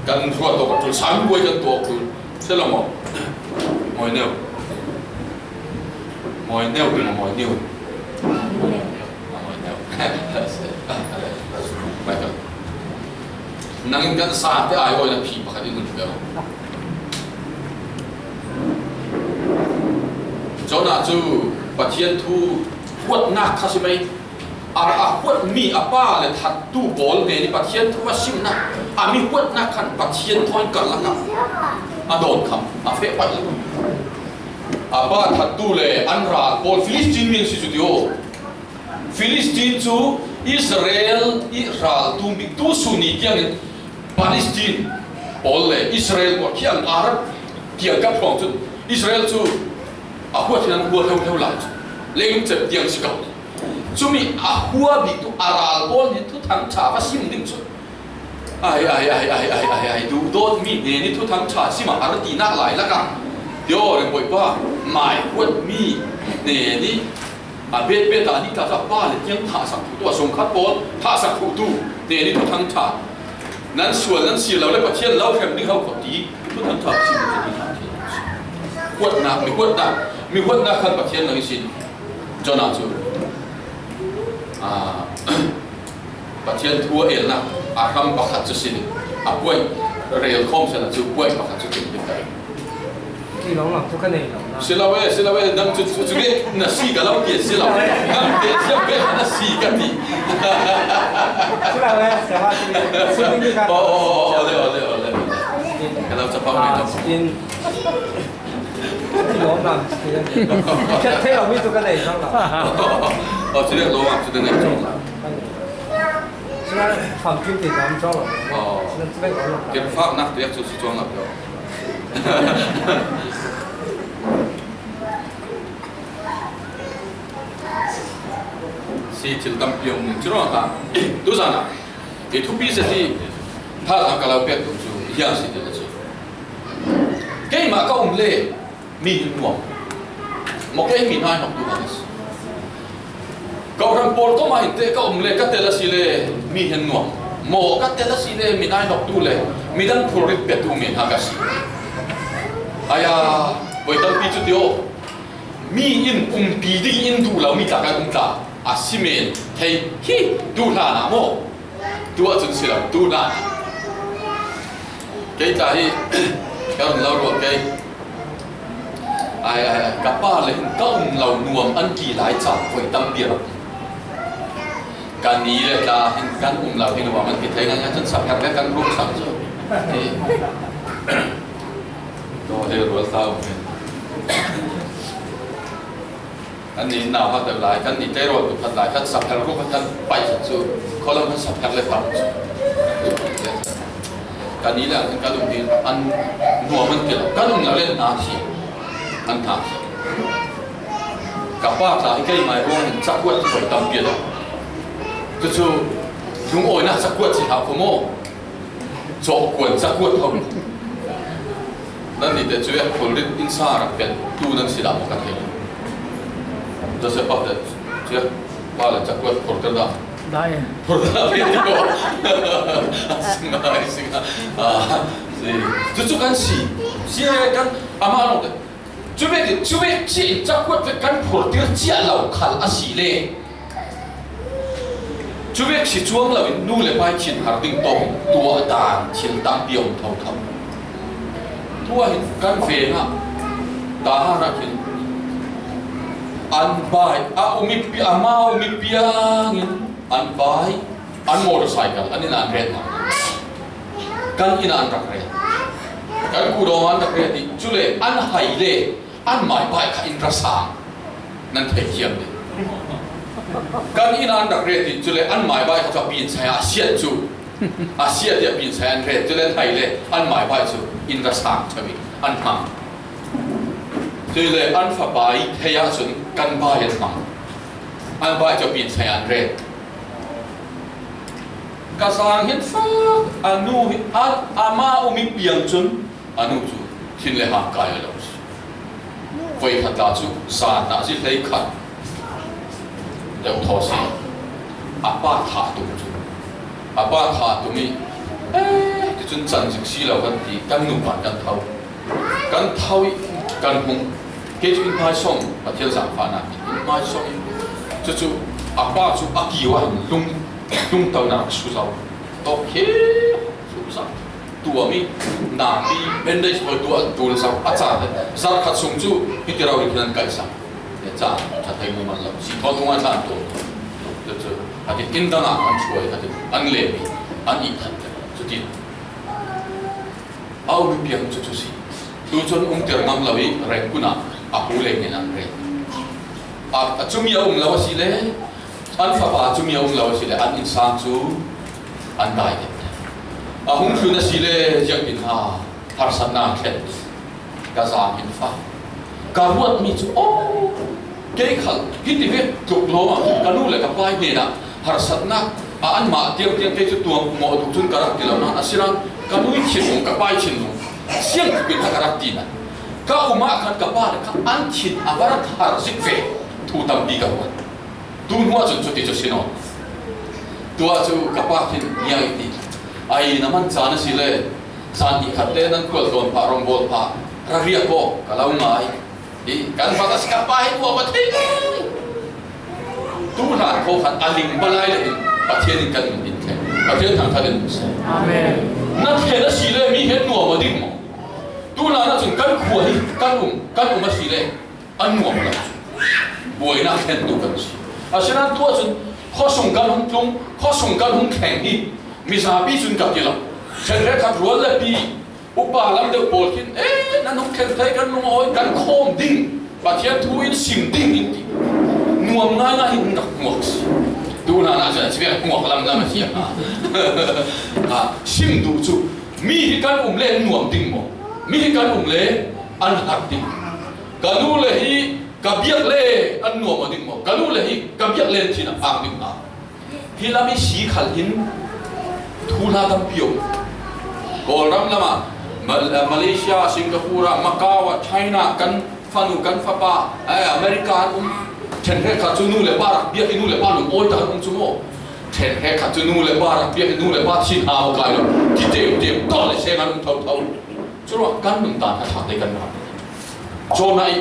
Kan ruat tawk a tul, san buai kan tuak tu. Se lo maw? Mawi neu. Mawi neu, mawi neu. Mawi neu. Michael. Nangin kan sa te ai awina phi pakhat in hun pe. Jonah chu Pathian thu huatna kha si mai. A, a huat mi a pa leh thattu pawl nen i Pathian thu a simna, a mi huatna khan Pathian thawiin kar laka a dawn kham, a feh paih lo. A pa thattu leh an ral pawl Philistine mi an si chu ti aw. Philistine chu Israel i ral tu mi tu sun ni tiangin Palestine pawl leh Israel pawl khiang Arab tiang ka phawng chun Israel chu a huat hian an hua hleuh hleuh lai chu. Leiin chet tiang si kau. Chumi a hua bik tu a ral pawl nen thuthang ṭha va sim ding chu. Ai, ai, ai, duhdawt mi nen i thuthang ṭha sim a har tihna lai laka. Ti aw, Rembawipa, mai huat mi nen i a bet bet a ni ta ta pa leh tiang thahsak thu tu a sawm khat pawl thahsak thu tu nen i thuthang ṭha. Nan sual nan sir lo le Pathian lo hrem ding ho khaw ti thuthang ṭha sim ni ti ni. Huatna, mi huatna, mi huatna khan Pathian lo i sin. Jonah chu, a, Pathian thu a elna a hram pakhat chu sin. A puai rel khawm sela chu puai pakhat chu tin tin. Ki lo lang chu ka nei lo na. Si lo e, si lo e, nang chu, chu, chu nge na si ka lo ti si lo. Nang te si lo e, na si ka ti. Si lo e, si lo e. Si lo e. Oh, oh, oh, oh, ole, ole, ole. Ka lo chapang mai to. Tin. Ka ti lawm lam chu ti. Ka thei lo mi chu ka nei zawng lo. Oh, chu lawm lam chu ka nei zawng lo. Chu la famkim ti lam zawng lo. Oh. Chu la chu lawm lam. Kem fak nak tiak chu si chuang lo. Si thil tampi awm ning chu rawng kha. Tu zana. I thupi zet hi. Tha ka lo pek tu chu. Hian si ti chu. Keimah ka awm le, mi hin nuam. Maw kei mi hnai hnawk tu han si. Kohhran pawl kawmah inte ka awm le, ka tel a si le, mi hin nuam. Maw ka tel a si le, mi nai nawktu le, midang phurrit petu mi hna ka si. Aya, voi tampi cu ti aw. Mi in umpi ding in duh lo mi tla kan um tla, a si men thei hi, duh hlan ah maw? Tu ahcun si lo, duh hlan ah. Kei tla hi, ka run lo ruang kei. Ai, ai, ai, ka pa le hin ka um lo nuam an ti lai caah voi tampi a rak um. Kan i le tla hin kan um lo hi nuam an ti thei ngaingai cun sapher le kan rum sang cu. Ti. Dawh he rual ta um. Kan i nau ha deuh lai, kan i tei rawl tu khat lai khat sapher ru khat kan paih zat cu, khualam kan sapher le tam cu. Kan i le kan um hi an nuam an ti lo, kan um lo le hna si, an hna si. Ka pa tla hi keimai ruang in cakuat voi tampi a lo. Cucu lungawinak cakuat si hlah ko maw? Cawhkuan cakuat ho. Nan nih te cu a phurrit in sa rak pek tu nan si dah maw ka thei. Joseph pa te cu a pa le cakuat phurter dah. Dah e. Phurter dah pek ko. A si ngai, a si ngai. Ah, si. Cucu kan si. Si e kan amah lawng te. Cu bik, cu bik ci in cakuat ve kan phurtir cia lo khal a si le. Cu bik si cuang lo in nu le pai thin har ding tawk in tuah dan thil tampi a um thotho. Tuah hin kan veng ah Tahan ah khin an bai a um i pi-, amau um i piang in an bai, an motorcycle an in an ret hna. Kan inn ah an rak ret. Kan kuhdawng ah an rak ret i, cule an hai le an mai bai kha in ra sang. Nan thei thiam ding. Kan inn ah an rak ret i, cule an mai bai kha cu a pin sai a siat cu. A siat i a pin sai an ret, cule an hai le an mai bai cu in ra sang cheu i an hmang. Cule an fapa i thei ahcun kan bai an hmang. An bai cu a pin sai an ret. Ka sang hin fak, a nu hi, a, amah um i piang cun a nu cu thin le hang kai a lo si. Voikhat ta cu zan ah si hlei khat deuh thaw si. A pa thah tum cu. A pa thah tum i, eh, ti cun can zik si lo kan ti, kan nu pa kan tho. Kan tho i kan hung, kei cu in hmaisawng, Pathian zaangfahnak in in hmaisawng i, cucu a pa cu a kiu ah hin lung, lungto nak su zo. Tawk khi su zo. Tuam i, napi, bandage pawl tuah tul zo. A ca te, zarh khat sung cu hiti rori khin an kaih sak. Ca, ca thei mu man lo. Si thawn thung ah tlan tuam. Cucu, a ti, inn dang ah an chuai, a ti, an lem i, an ih khat te. Cuti. A um piang cu cu si. Tu cun umter ngam lo i Rangoon ah a pu le nih an ret. A, a cumi a um lo a si le, an fapa cumi a um lo a si le, an innsang cu an dai deuh. A hung tlun a si le, ziangtin ha harsatnak thlen. Ka zaam in fa. Ka ruatmi cu, oh, kei khal hiti ve tluk lawm ah ka nu le ka pa hnenah harsatnak a anmah tiangtiang kei cu tuang mawh duh cun ka rak ti lo nain, a si nain ka nu i thinlung, ka pa i thinlung siang tuk in ka rak ti nain, ka um ah khan ka pa le kha an thin a va rak har zik ve. Thu tampi ka ruat. Tu hnu ah cun cuti cu si nawn. Tu ah cu ka pa khin niang i ti. Ai, na man caan a si le, caan i khat le nan khual tawn phah, rawngbawl phah, ra riak aw, ka lo ngai. Hi kan fak a si, ka pa hi uah va thei ngai. Tu hlan kho khan a ling balai le in Pathian in kan nun in thlen. Pathian thangṭhat in um seh. Amen. Na thlen a si le mi he nuam a ding maw? Tu hlan ahcun kan khua hi kan um, kan um a si le a nuam lo. Buainak thlentu kan si. Asinain tu ahcun khuasung kan hung tlung, khuasung kan hung thleng hi mizapi cun ka ti lo. Ṭhenhre khat rual le pi, upa lam deuh pawl khin, eh, nan hung thleng thei kan lungawi, kan khawm ding, Pathian thu in sim ding in ti. Nuam ngaingai in rak hmuak si. Tu hna ah cun a si ve, hmuak lam lam a si a. Ah, sim duh cu, mi hi kan um le an nuam ding maw? Mi hi kan um le an har ding. Ka nu le hi ka biak le an nuam a ding maw? Ka nu le hi ka biak le an thin a fak ding hna. Hi lam i si khal hin thuhla tampi a um. Kawlram lam ah, Mal-, Malaysia, Singapore ah, Macau ah, China kan fanu, kan fapa, eh, America an um. Ṭhenhre kha cu nu le pa rak biak i nu le pa lungawita an um cu maw? Ṭhen he khat chu nu le pa rak piak, nu le pa thin hau kai lo, kitem tem tawh le seng an um tho tho. Churuah kan nuntak kha ṭha te kan rak. Jonah i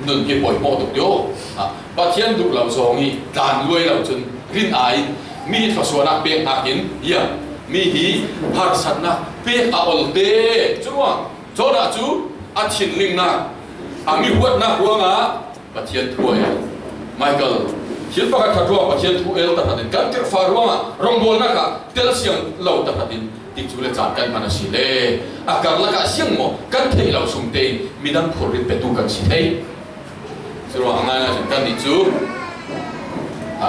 nun hi pawimawh tuk tio. A, Pathian duh lo zawng hi tlan luai lo chun rin ai mi hi thluasuahnak pek hnakin, ia, mi hi harsatnak pek a ol te. Churuah Jonah chu a thinlingnak, a mi huatnak ruangah Pathian thu a el. Michael, thil pakhat khat ruang Pathian thu el tahratin kan tirhfa ruangah rawngbawlnak ah telsiam lo tahratin tikcu le caan kan hman a si le, a karlak ah siang maw kan theih lo sungte in midang phurrit petu kan si thei. Curuang a ngaingai cun kannih cu, a,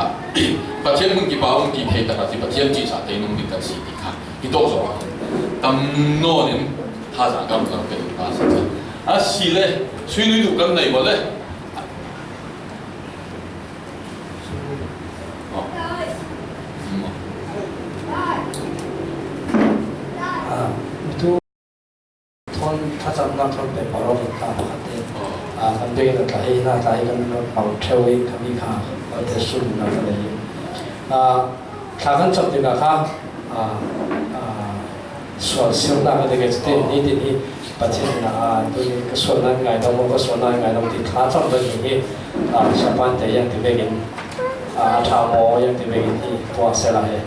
Pathian hmun kipau hmun ti thei tahratin Pathian ṭihzah te nung ding kan si ti kha hi tawh zawng ah tam nawn in thazaang kan rak pe ta si cun a si le sui nui duh kan nei maw le. Thawn thlacamnak thawn pek parawk in hna pakhat te, aa, kan biakinn a tla hi, hna tla hi kan rak hmang ṭheu i, khami kha kan te sun na ka lei. Aa, thla kan cam tikah kha, aa, aa, sual sirnak a dingah cutin nitin hi Pathian in, aa, tuni ka sualnak ngaidam maw, ka sualnak ngaidam ti thla cam kan hi, aa, Siapa te yang ti vekin, aa, a ṭha maw yang ti vekin hi tuah sela he.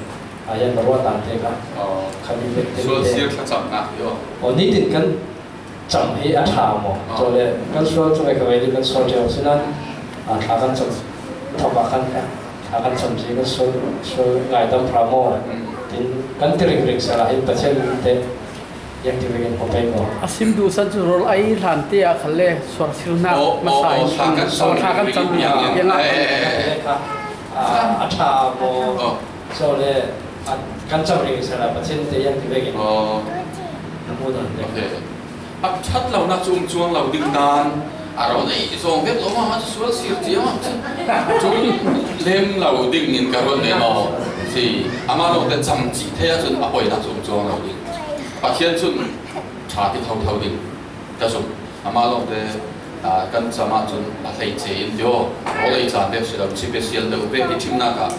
Aa, yan ka ruat dan te kha. Aw. Khami pek te sual te. Sir thlacamnak hi aw. Aw, nitin kan cam hi a ṭha maw? Aw. Cawle kan sual cu kha vei kan sual ṭheu sinan, aa, thla kan cam thawk ah khan kha thla kan cam si kan sual, sual ngaidam hra maw? Mm. Tin kan ti ringring sela hin Pathian te yang ti vekin hmu pei maw? A sim duhsan cu rawl a i hlan te ah khan le sual sirnak aw, masa aw, in thla kan cam, thla kan cam ringring ringring piang in. Piang ah. Eh, eh, eh. Kha, aa, a ṭha maw? Aw. Cawle, a, kan cam ring sela Pathian te yang ti vekin. Aw. Na hmuh dan te. Okay. A ṭhat lonak cu um cuang lo ding dan, a rawl ei zawng vek lo mah cu sual sir cia mah cu. Cu lem lo ding in ka ruat len aw. Si, amah lawngte cam cih thei ahcun a poinak cu um cuang lo ding. Pathian cun ṭha ti thotho ding ka zumh. Amah lawngte, aa, kan cam ahcun a hleice in tio, rawl ei caan deuh si lo, chipesial deuh vek i ṭhimnak ah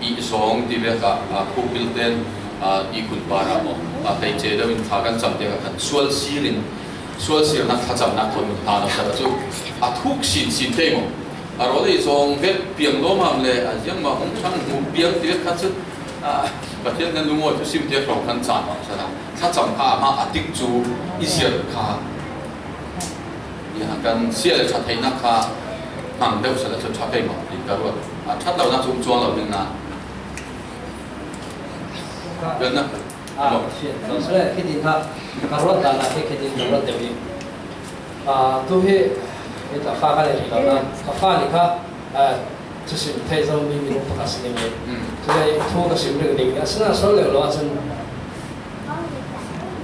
i zawng ti vek ah, aa, khukbil ten, aa, i khun par ah maw, aa, hleice deuh in thla kan cam tikah khan sual sir in, sual sirnak thlacamnak thawn hna lo sehla cu a thuk sinsin te maw? A rawl ei zawng vek piang lawmam le a ziangmah hung ṭhang hmuh piang ti vek kha cu, aa, Pathian kan lungawi thusim te hrawng khan caan awk sehla thlacam kha amah a tikcu i ziar kha. Kan sia le ṭha theihnak kha hmang deuh sehla cu ṭha kei maw? Tin ka ruat. A ṭhat lonak cu um cuang lo ding nain. Kan na. Ah, maw? Sure. Kan sure. Khi tin kha ka ruat dan ah khi, khi tin ka ruat deuh i. Ah, tu hi, hi ta fa ka le lo na. Ka fa nih kha, ah, thusim thei zomi minung pakhat si ning i. Mm. Cule thu ka sim ring ding. Asinain sual lio lo ahcun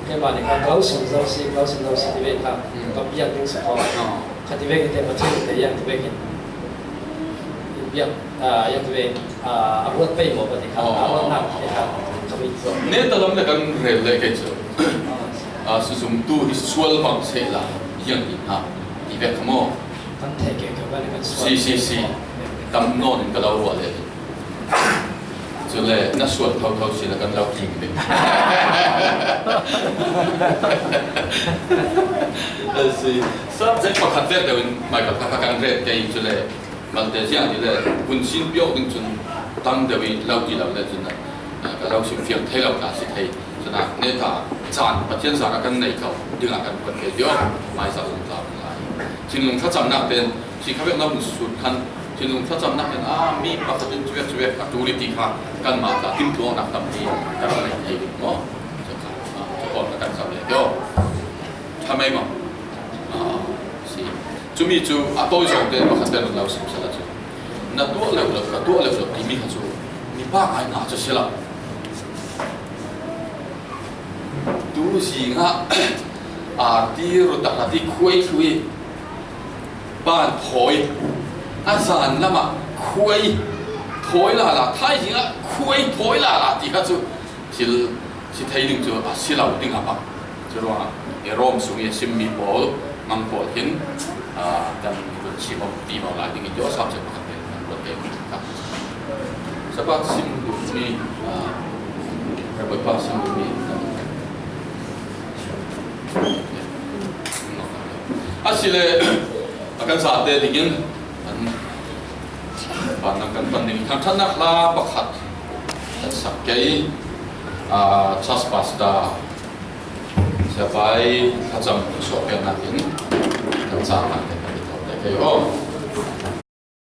keimah nih kha ka lo sim zo si, ka lo sim zo si ti ve kha, mm, ka biak ding si ko. Oh. Kha ti ve kite Pathian te yang ti ve kin. Biak, ah, yang ti ve, ah, a ruat pei maw ka ti kha. Oh. A ruatnak te kha ka mi zo. Neta lam le kan rel le ke cu. Ah. Ah, suzumtu hi sual bang sehla yang ti kha ti ve kha maw? Kan thei ke ke kan kan sual. Si, si, si. Tam nawn in ka lo ruah le. Cule na sual thotho si le kan lo tling ding. A si. Subject pakhat vek deuh in Michael kha kha kan ret ke i cule malte ziang ti le hun sin piawk ding cun tam deuh i lo ti lo le cun a, ka lo sim fiang thei lo hna si thei. Cun a neta caan Pathian zan a kan nei kho ding a kan ruat ve lio. Mai sa um tla lai. Thinlung thlacamnak ten si kha vek na hun sut khan thinlung thlacamnak in, ah, mi pakhat in cuek cuek a ṭul i ti kha kanmah tla timhtuahnak tampi kan rak nei thei ding maw? Cu kha, ah, cu pawl kha kan zoh le tio. Ṭha mei maw? Ah, si. Cumi cu a tawi zawng te pakhat te lo sim sala cu. Na tuah lo lo, ka tuah lo lo timi kha cu mipa ngai hna cu si lo. Tu zing ah arti rutak a ti khuai thlui. Ban thawi, a zan lamah khuai thawi lala, thaizing ah khuai thawi lala ti kha cu thil si thei ding cu a si lo ding a bang. Curuangah i Rom sung i a simmi pawl, mang pawl hin, aa, kan vun chim ti lo lai ding i ti awsam cem pakhat te kan ruat te. Siapa sim duh mi, ah, Bawipa sim duh mi. A si le, a kan zate dingin, an, pa nang kan pan ding, thangthatnak hla pakhat, kan sak kei, ah, Charles Pastor, Siapa i thlacam suahpiaknak in kan caan te kan i tawh te kei aw.